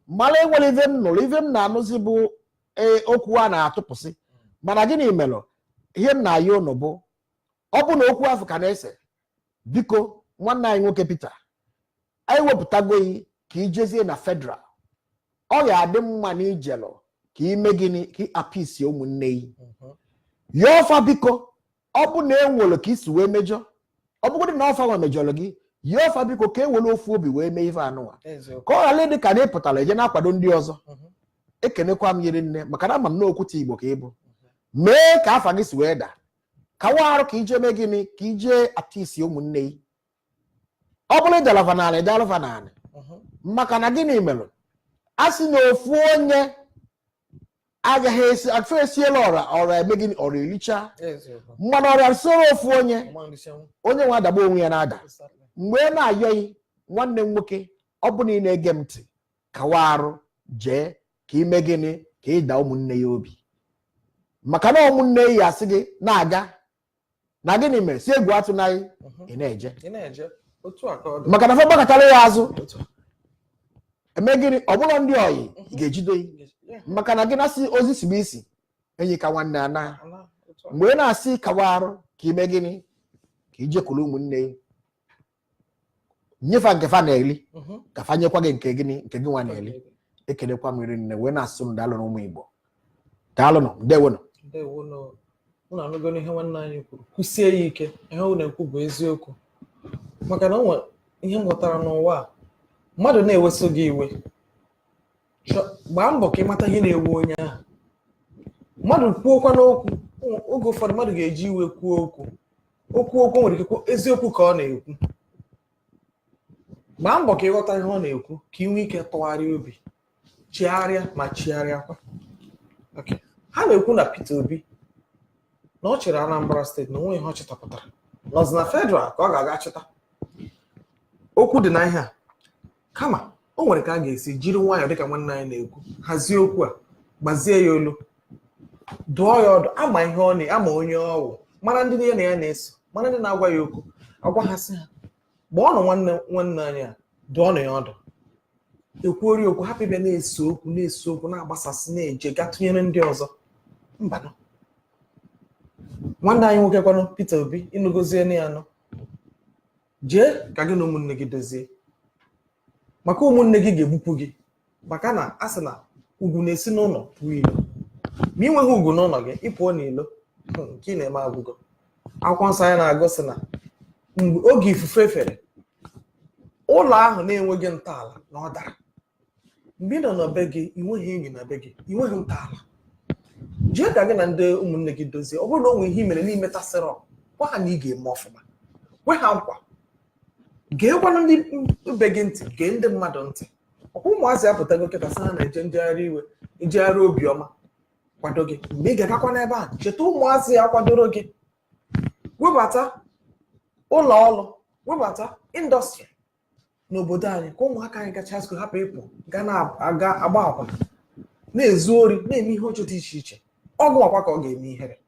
mara enwere ife m nụrụ, ife m na-anụzi bụ ee, okwu a na-atụpụsị. Mana gịnị mere ihe m na-ayọ ụnụ bụ, ọ bụ na okwu afọ ka na-ese, biko, nwanne anyị nwoke Peter, anyị wepụtagoyi ka ijezie na federal, ọ ga-adị mma na ijelụ ka ime gịnị, ka ị appease ụmụnne yi yọọ ọfa, biko. Ọ bụ na enwere ka isi wee mejọ, ọ bụgodị na ọfa nwa mejọrọ gị, yọọ ọfa, biko, ka e were ofu obi wee mee ife anụnwa, ka ọ ghara ịdị ka na ị pụtara eje na-akwado ndị ọzọ. Ekenekwa m yiri nne, maka na ama m na okwute Igbo ka ị bụ, mee ka afa gị si wee daa, kawa arụ ka ije mee gịnị, ka ije appease ụmụnne yi. Ọ bụrụ ịdalava n'ala, ịdalava n'ala, maka na gịnị mere a sị na ofu onye agaghị esi afọ esiela ọra, ọra eme gịnị, ọra ericha mmanụ, ọra soro ofu onye, onye nwe adagba onwe ya na-ada. Mgbe ị na-ayọghị nwanne m nwoke, ọ bụ na ị na-ege m ntị, kawa arụ jee ka ime gịnị, ka ịda ụmụnne ya obi, maka na ụmụnne ya asị gị na-aga na gịnị mere si egwu atụnaghị ị na-eje, Ị na-eje otu a ka ọ dị. Maka na fa gbakọtara ya azụ, Otu a. eme gịnị, ọ bụrụ ndị oyi ị ga-ejido ya, maka na gị na-asị ozi sigbe isi enyi ka nwanne ana. Ana, otu a. Mgbe ị na-asị kawa arụ ka ime gịnị, ka ijekwuru ụmụnne ya, nyefa nke fa na-eli, ka fa nyekwa gị nke gịnị, nke gị nwa na-eli. Ekelekwa m iri nne wee na-asụ m, daalụnụ ụmụ Igbo, daalụnụ, ndewonụ. Ndewo. Unu anụgo n'ihe nwanne anyị kwuru, kwụsie ya ike. Ihe ọ na-ekwu bụ eziokwu, maka na o nwere ihe m ghọtara n'ụwa a: mmadụ na-eweso gị iwe, gbaa mbọ ka ịmata ihe na-ewe onye ahụ. Mmadụ kwuokwa n'okwu, oge ụfọdụ mmadụ ga-eji iwe kwuo okwu, okwu nwere ike kwuo eziokwu ka ọ na-ekwu. Gbaa mbọ ka ịghọta ihe ọ na-ekwu, ka ị nwee ike tụgharịa obi, chigharịa ma chigharịakwa. Okay. Ha na-ekwu na Peter Obi na ọ chịrị Anambra Steeti na onwe ihe ọ chịtapụtara, nọzi na federal ka ọ ga-aga chịta. Okwu dị na ihe a, kama o nwere ka a ga-esi jiri nwayọọ, dịka nwanne anyị na-ekwu, hazie okwu a, gbazie ya olu, dụọ ya ọdụ, ama ihe ọ na ama onye ọwụ, mara ndị ya na ya na-eso, mara ndị na-agwa ya okwu, agwa ha, sị ha gbọọnụ nwanne nwanne anyị a, dụọnụ ya ọdụ, ekwuori okwu, hapụ ịbịa na-ese okwu, na-ese okwu, na-agbasasị, na-eje ga tụnyere ndị ọzọ. Mbanụ, nwanne anyị nwoke kwanụ, Peter Obi, ịnụgozie ya nụ, jee ka gị na ụmụnne gị dozie, maka ụmụnne gị ga-egbupụ gị, maka na a sị na ugwu na-esi n'ụlọ pụọ ilo. Ma ị nweghị ugwu n'ụlọ gị, ị pụọ n'ilo, nke ị na-eme agwụgo. Akwụkwọ nsọ anyị na-agụ sị na mgbe oge ifufe fere, ụlọ ahụ na-enweghị ntọala na ọ dara. Mgbe ị nọ na be gị, ị nweghị enyi na be gị, ị nweghị ntọala. Jee ka gị na ndị ụmụnne gị dozie. Ọ bụrụ na o nwere ihe i mere n'imetasịrọ, gwa ha na ị ga-eme ọfụma, kwe ha nkwa. Geekwanụ ndị be gị ntị, gee ndị mmadụ ntị. Ọkwa ụmụazị apụtago kịta sị ha na-eje njegharị iwe, njegharị obiọma, kwado gị. Mgbe ị ga-agakwa n'ebe a, cheta ụmụazị ya kwadoro gị, webata ụlọ ọrụ, webata industry n'obodo anyị, ka ụmụaka anyị gacha school hapụ ịpụ ga na-aga agba akwụna, na-ezu ori, na-eme ihe ọjọọ dị iche iche. Ọgụ akwa ka ọ ga-eme ihere.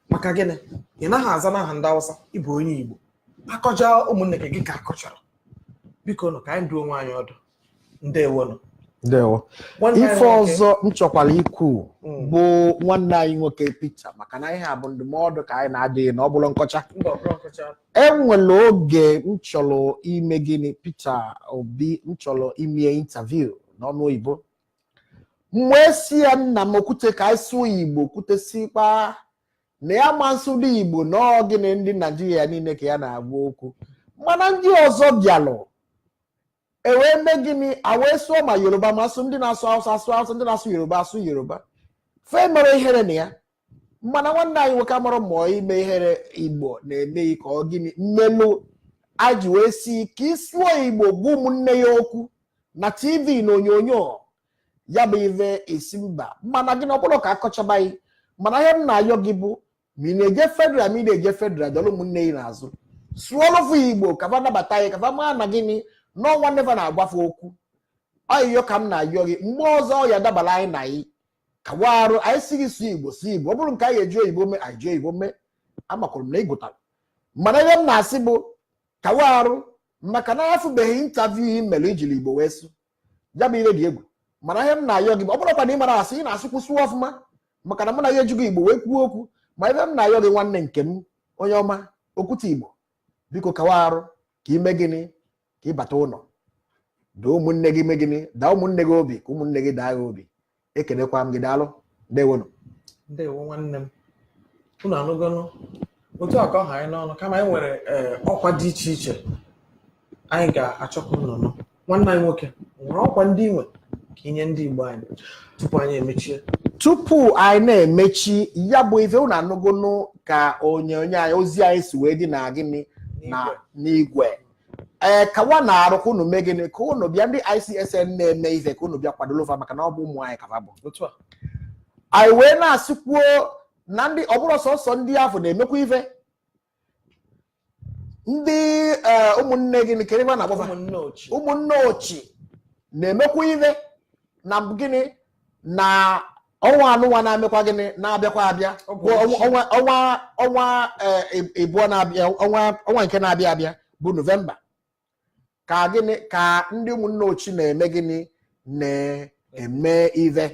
Maka gịnị? Ị naghị aza n'aha ndị Awụsa, ịbụ onye Igbo. Akọja ụmụnne gị, gị ka akọchara. Biko nụ, ka anyị duo onwe anyị ọdụ. Ndewonụ. Ndewo. Nwanne anyị Ife nwoke. ọzọ m chọkwara ikwu bụ nwanne anyị nwoke Peter, maka na ihe a bụ ndụmọdụ ka anyị na-adịghị na ọ bụrụ nkọcha. Mba, ọ bụrụ nkọcha. Enwere oge m chọrọ ime gịnị, Peter Obi, m chọrọ ime interview n'ọnụ oyibo. M wee si ya, nna m, okwute ka anyị sụọ Igbo. Okwute sikwa na ya ma nsụ ndị Igbo na ọ gịnị, ndị Naijiria niile ka ya na-agwa okwu. Mana ndị ọzọ bịalụ, e wee mee gịnị, a wee sụọ ma Yoruba, ma asụ ndị na-asụ Hausa asụ Hausa, ndị na-asụ Yoruba asụ Yoruba. Fe mere ihere na ya. Mana nwanne anyị nwoke amụrụ mụọ ime ihere Igbo na-eme ka ọ gịnị mmelụ a ji wee si ka ịsụọ Igbo gwa ụmụnne ya okwu na TV na onyonyo ya bụ ive esi mba. Mana gịnị, ọ bụrụ ka akọchaba gị, mana ihe m na-ayọ gị bụ, ma ị na-eje federal, ma ị na-eje federal, dọrọ ụmụnne gị n'azụ, sụọrọfụ Igbo ka fa nabata gị, ka fa maa na gịnị n'ọnwa nnefa na-agbafe okwu. Ayịyọ ka m na-ayọ gị, mgbe ọzọ ọ ya dabara anyị na anyị kawa arụ, anyị si gị sụọ Igbo, sụọ Igbo. Ọ bụrụ nke anyị eji oyibo mee, anyị ji oyibo mee. Amakwara m na ị gụtara, mana ihe m na-asị bụ kawa arụ, maka na afụbeghị interview ị mere ijiri Igbo wee sụ ya bụ ihe dị egwu. Mana ihe m na-ayọ gị bụ, ọ bụrụkwa na ị mara asị, ị na-asụkwu, sụọ ọfụma, maka na mụ na ya ejigo Igbo wee kwuo okwu. Ma ebe m na-ayọ gị, nwanne nke m, onye ọma, okwute Igbo, biko kawa arụ ka ime gịnị, ka ị bata ụlọ, daa ụmụnne gị, mee gịnị, daa ụmụnne gị obi, ka ụmụnne gị daa gị obi. Ekelekwa m gị, daalụ, ndewonụ. Ndewo, nwanne m. Unu anụgonụ otu a ka ọ ha anyị n'ọnụ. Kama anyị nwere ọkwa dị iche iche anyị ga-achọ ka unu nụ. Nwanne anyị nwoke nwere ọkwa ndị nwe ka inye ndị Igbo anyị tupu anyị emechie. Tupu anyị na-emechi ya bụ ife, unu anụgonụ ka onyonyo anyị, ozi anyị si wee dị na gịnị na n'igwe. Ee, kawa na-arụ ka unu mee gịnị, ka unu bịa, ndị ICSN na-eme ife, ka unu bịa kwadoro fa, maka na ọ bụ ụmụ anyị ka fa bụ. Otu a. Anyị wee na-asịkwuo na ndị ọ bụrụ sọsọ ndị afọ na-emekwa ife, ndị ụmụnne gịnị kedu ebe a na-akpọfa? Ụmụnne ochi. Ụmụnne ochi na-emekwa ife na gịnị na ọnwa anụnwa na-amekwa gịnị, na-abịakwa abịa. Ọ bụ bụ ochi. ọnwa ịbụọ na-abịa, ọnwa nke na-abịa abịa bụ Nọvemba, ka gịnị ka ndị ụmụnne ochi na-eme gịnị, na-eme ive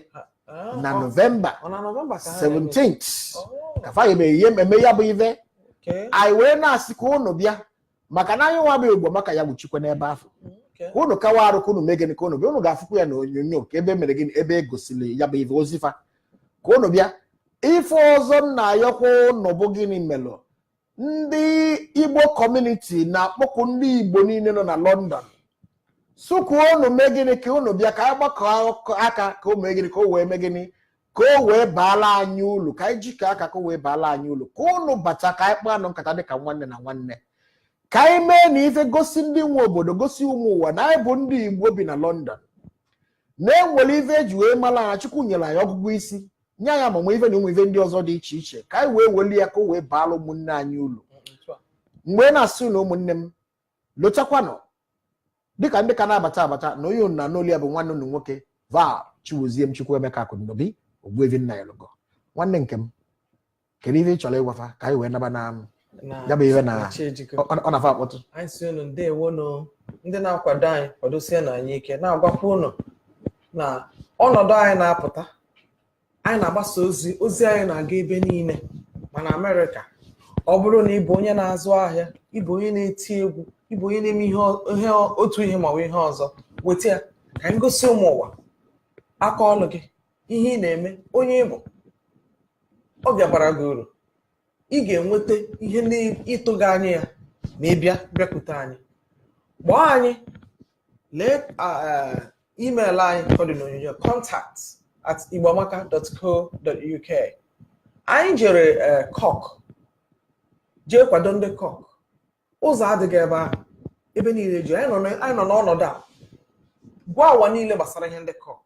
na Nọvemba Ọ na Nọvemba ka ha na-eme? 17th. Oh, ka fa eme ihe eme ya bụ ive. Anyị wee na-asị ka unu bịa, maka na anyị nwa bụ Igbo, maka ya gbuchikwa n'ebe ahụ. Ka unu kawa arụ, ka unu mee gịnị, ka unu bịa. Unu ga-afụkwa ya na onyonyo ka ebe mere gịnị, ebe e gosiri ya bụ ife ozifa, ka unu bịa. Ife ọzọ m na-ayọkwa unu bụ gịnị melụ, ndị Igbo community na-akpọku ndị Igbo niile nọ na London, sụkwuo unu mee gịnị, ka unu bịa ka anyị gbakọ aka, ka o mee gịnị, ka o wee mee gịnị, ka o wee baala anyị ulu, ka anyị jikọọ aka, ka o wee baala anyị ulu, ka unu bata ka anyị kpaa anụ nkata dịka nwanne na nwanne, ka anyị mee na ife gosi ndị nwe obodo, gosi ụmụ ụwa na anyị bụ ndị Igbo bi na London. Na-enwere ife eji wee mara ha. Chukwu nyere anyị ọgụgụ isi, nye anyị amamife na ụmụ ife ndị ọzọ dị iche iche, ka anyị wee weli ya ka o wee baara ụmụnne anyị ulu. Otu a. Mgbe na-asị na ụmụnne m, lotakwanụ, dịka ndị ka na-abata abata na onye unu na n'olu ya bụ nwanne unu nwoke Val Chiwozie m, Chukwuemeka Akụnobi Ogbuevi nna ya lụgo nwanne nke m. Kedu ife ị chọrọ ịgwafa ka anyị wee naba na Na ya bụ ife na chi ejikọ. Ọ na-afa akpọtụ. Anyị si unu ndewonu, ndị na-akwado anyị, kwadosie na anyị ike, na-agwakwa unu na ọnọdụ anyị na-apụta, anyị na-agbasa ozi, ozi anyị na-aga ebe niile, ma na Amerịka. Ọ bụrụ na ị bụ onye na-azụ ahịa, ị bụ onye na-eti egwu, ị bụ onye na-eme ihe otu ihe ma ọ bụ ihe ọzọ, weta ya ka anyị gosi ụmụ ụwa aka ọlụ gị, ihe ị na-eme, onye ị bụ. Ọ bịakwara gị uru, ị ga-enweta ihe n'ịtụghị anya ya ma ị bịa bịakwute anyị. Kpọọ anyị, lee email anyị ka ọ dị n'onyonyo, contact@igboamaka.co.uk. Anyị jere Cork, jee kwado ndị Cork. Ụzọ adịghị ebe ahụ, ebe niile ji anyị nọ n'ọnọdụ a gwa ụwa niile gbasara ihe ndị Cork,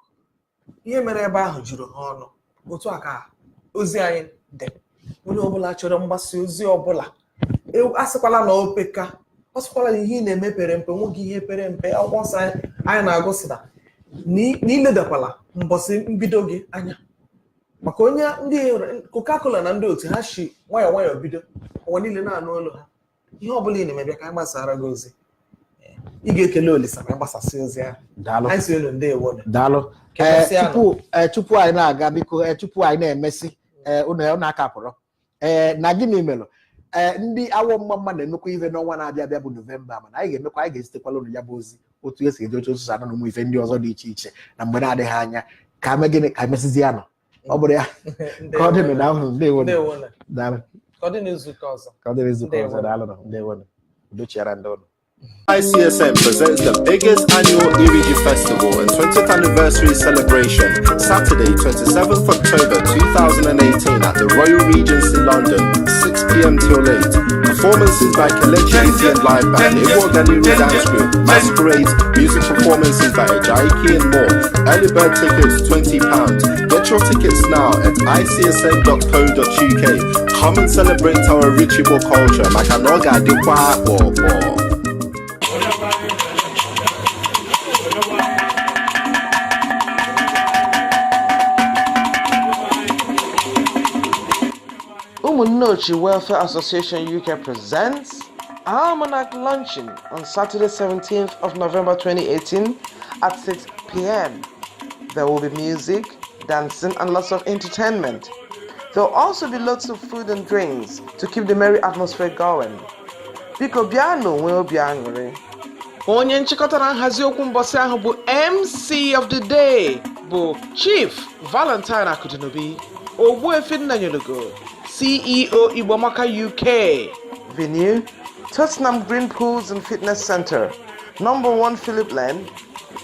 ihe mere ebe ahụ juru ha ọnụ. Otu a ka ozi anyị dị. Onye ọbụla chọrọ mgbasa ozi ọbụla, asịkwala na opeka, ọ sịkwala na ihe ị na-eme pere mpe, nwoke, ihe pere mpe. Akwụkwọ nsọ anyị na-agụ sị na na iledakwala mbọsị mbido gị anya, maka onye ndị Coca-Cola na ndị otu ha si nwayọọ nwayọọ bido, ụwa niile na-anụ olu ha. Ihe ọbụla ị na-eme, bịa ka anyị gbasara gị ozi. Ị ga-ekele Olisa ma anyị gbasasị ozi ahụ. Daalụ. Anyị si unu ndewo. Daalụ. Kemesịanụ. Tupu anyị na-aga, biko, tupu anyị na-emesi, unu aka pụrụ na gịnị melụ ndị awọ mma mma na-emekwa ife n'ọnwa na-abịa abịa bụ November, mana anyị ga-emekwa, anyị ga-ezitekwala unu ya bụ ozi, otu esi eji oche osisi anọ na ụmụ ife ndị ọzọ dị iche iche na mgbe na-adịghị anya. Ka ame gịnị ka emesizi ya nọ, ọ bụrụ ya ka ọ dị na ahụ. Ndewo. Ndewo. Daalụ. Ka ọ dị n'izuụka ọzọ. Ka ọ dị n'izuụka ọzọ. Ndewo. Daalụ. Ndewo. Udo chiara ndị ụnụ. ICSM presents the biggest annual Iriji Festival and 20th anniversary celebration, Saturday, 27th October 2018 at the Royal Regency, London, 6 p.m. till 8. Performances by Kelechi Indian Live Band, Iwo Ganiru Dance Group, Masquerades, music performances by Ajaiki and more. Early bird tickets £20. Get your tickets now at icsm.co.uk. Come and celebrate our rich Igbo culture. Maka na ọ ga-adịkwa akpọkpọ. Umunneochi Welfare Association UK presents Almanac Luncheon on Saturday, 17th of November 2018 at 6 p.m. There will be music, dancing, and lots of entertainment. There will also be lots of food and drinks to keep the merry atmosphere going. Biko bịanụ nwee obi aṅụrị. Onye nchịkọta na nhazi okwu mbọsị ahụ bụ MC of the day bụ Chief Valentine Akudinobi, Ogbuefi Nnanyelugo, CEO Igbomaka UK. Venue: Tottenham Green Pools and Fitness Center, number 1 Philip Lane,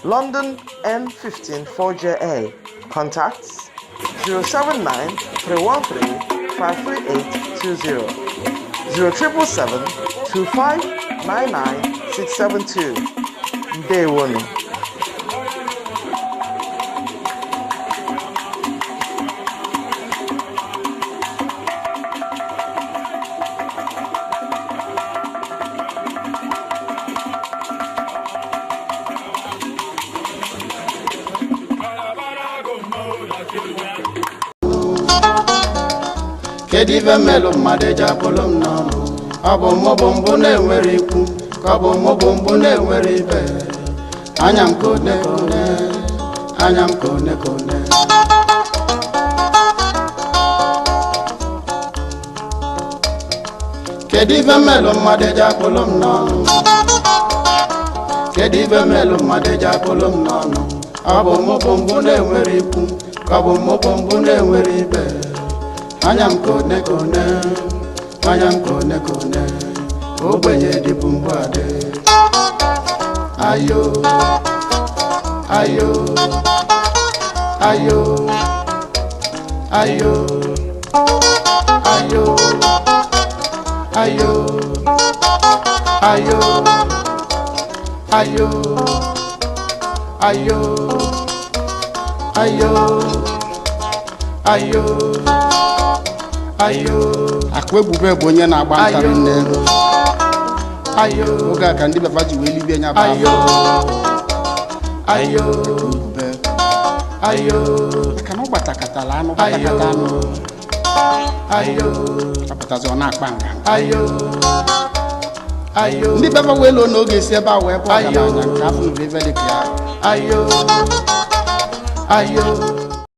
London N15 4JA. Contacts: 079 313 53820, 0777 2599 672. Ndewonu. Kedu ife mmelụ mmadụ eji akpụlụ m n'ọnụ? Ọ bụ mụ bụ mbụ na-enwere ikwu, ka ọ bụ mụ bụ mbụ na-enwere ibe? Anya m kone kone, anya m kone kone. Kedu ife mmelụ mmadụ eji akpụlụ m n'ọnụ? Kedu ife mmelụ mmadụ eji akpụlụ m n'ọnụ? Ọ bụ mụ bụ mbụ na-enwere ikwu, ka ọ bụ mụ bụ mbụ na-enwere ibe? Anya m kone kone, anya m kone kone. Ogbenye dịbụ mbụ adị. Ayo, ayo, ayo, ayo, ayo, ayo, ayo, ayo, ayo. Ayo, ayo, ayo, Akụ ebube bụ onye na-agba ntarị nne. Ayo, oge a ka ndị befa ji wee libie nya bụ ayo, afọ. Ayo, Ebube ayo, maka na ọ gbatakatala anụ, gbatakata anụ, ayo, apụtazi ọ na-akpa nganga. Ayo, ayo, Ndị befa wee lụọ na oge esi ebe a wee bụ ọgaranya nke afọ nụrụ ife dịka ya. Ayo, ayo.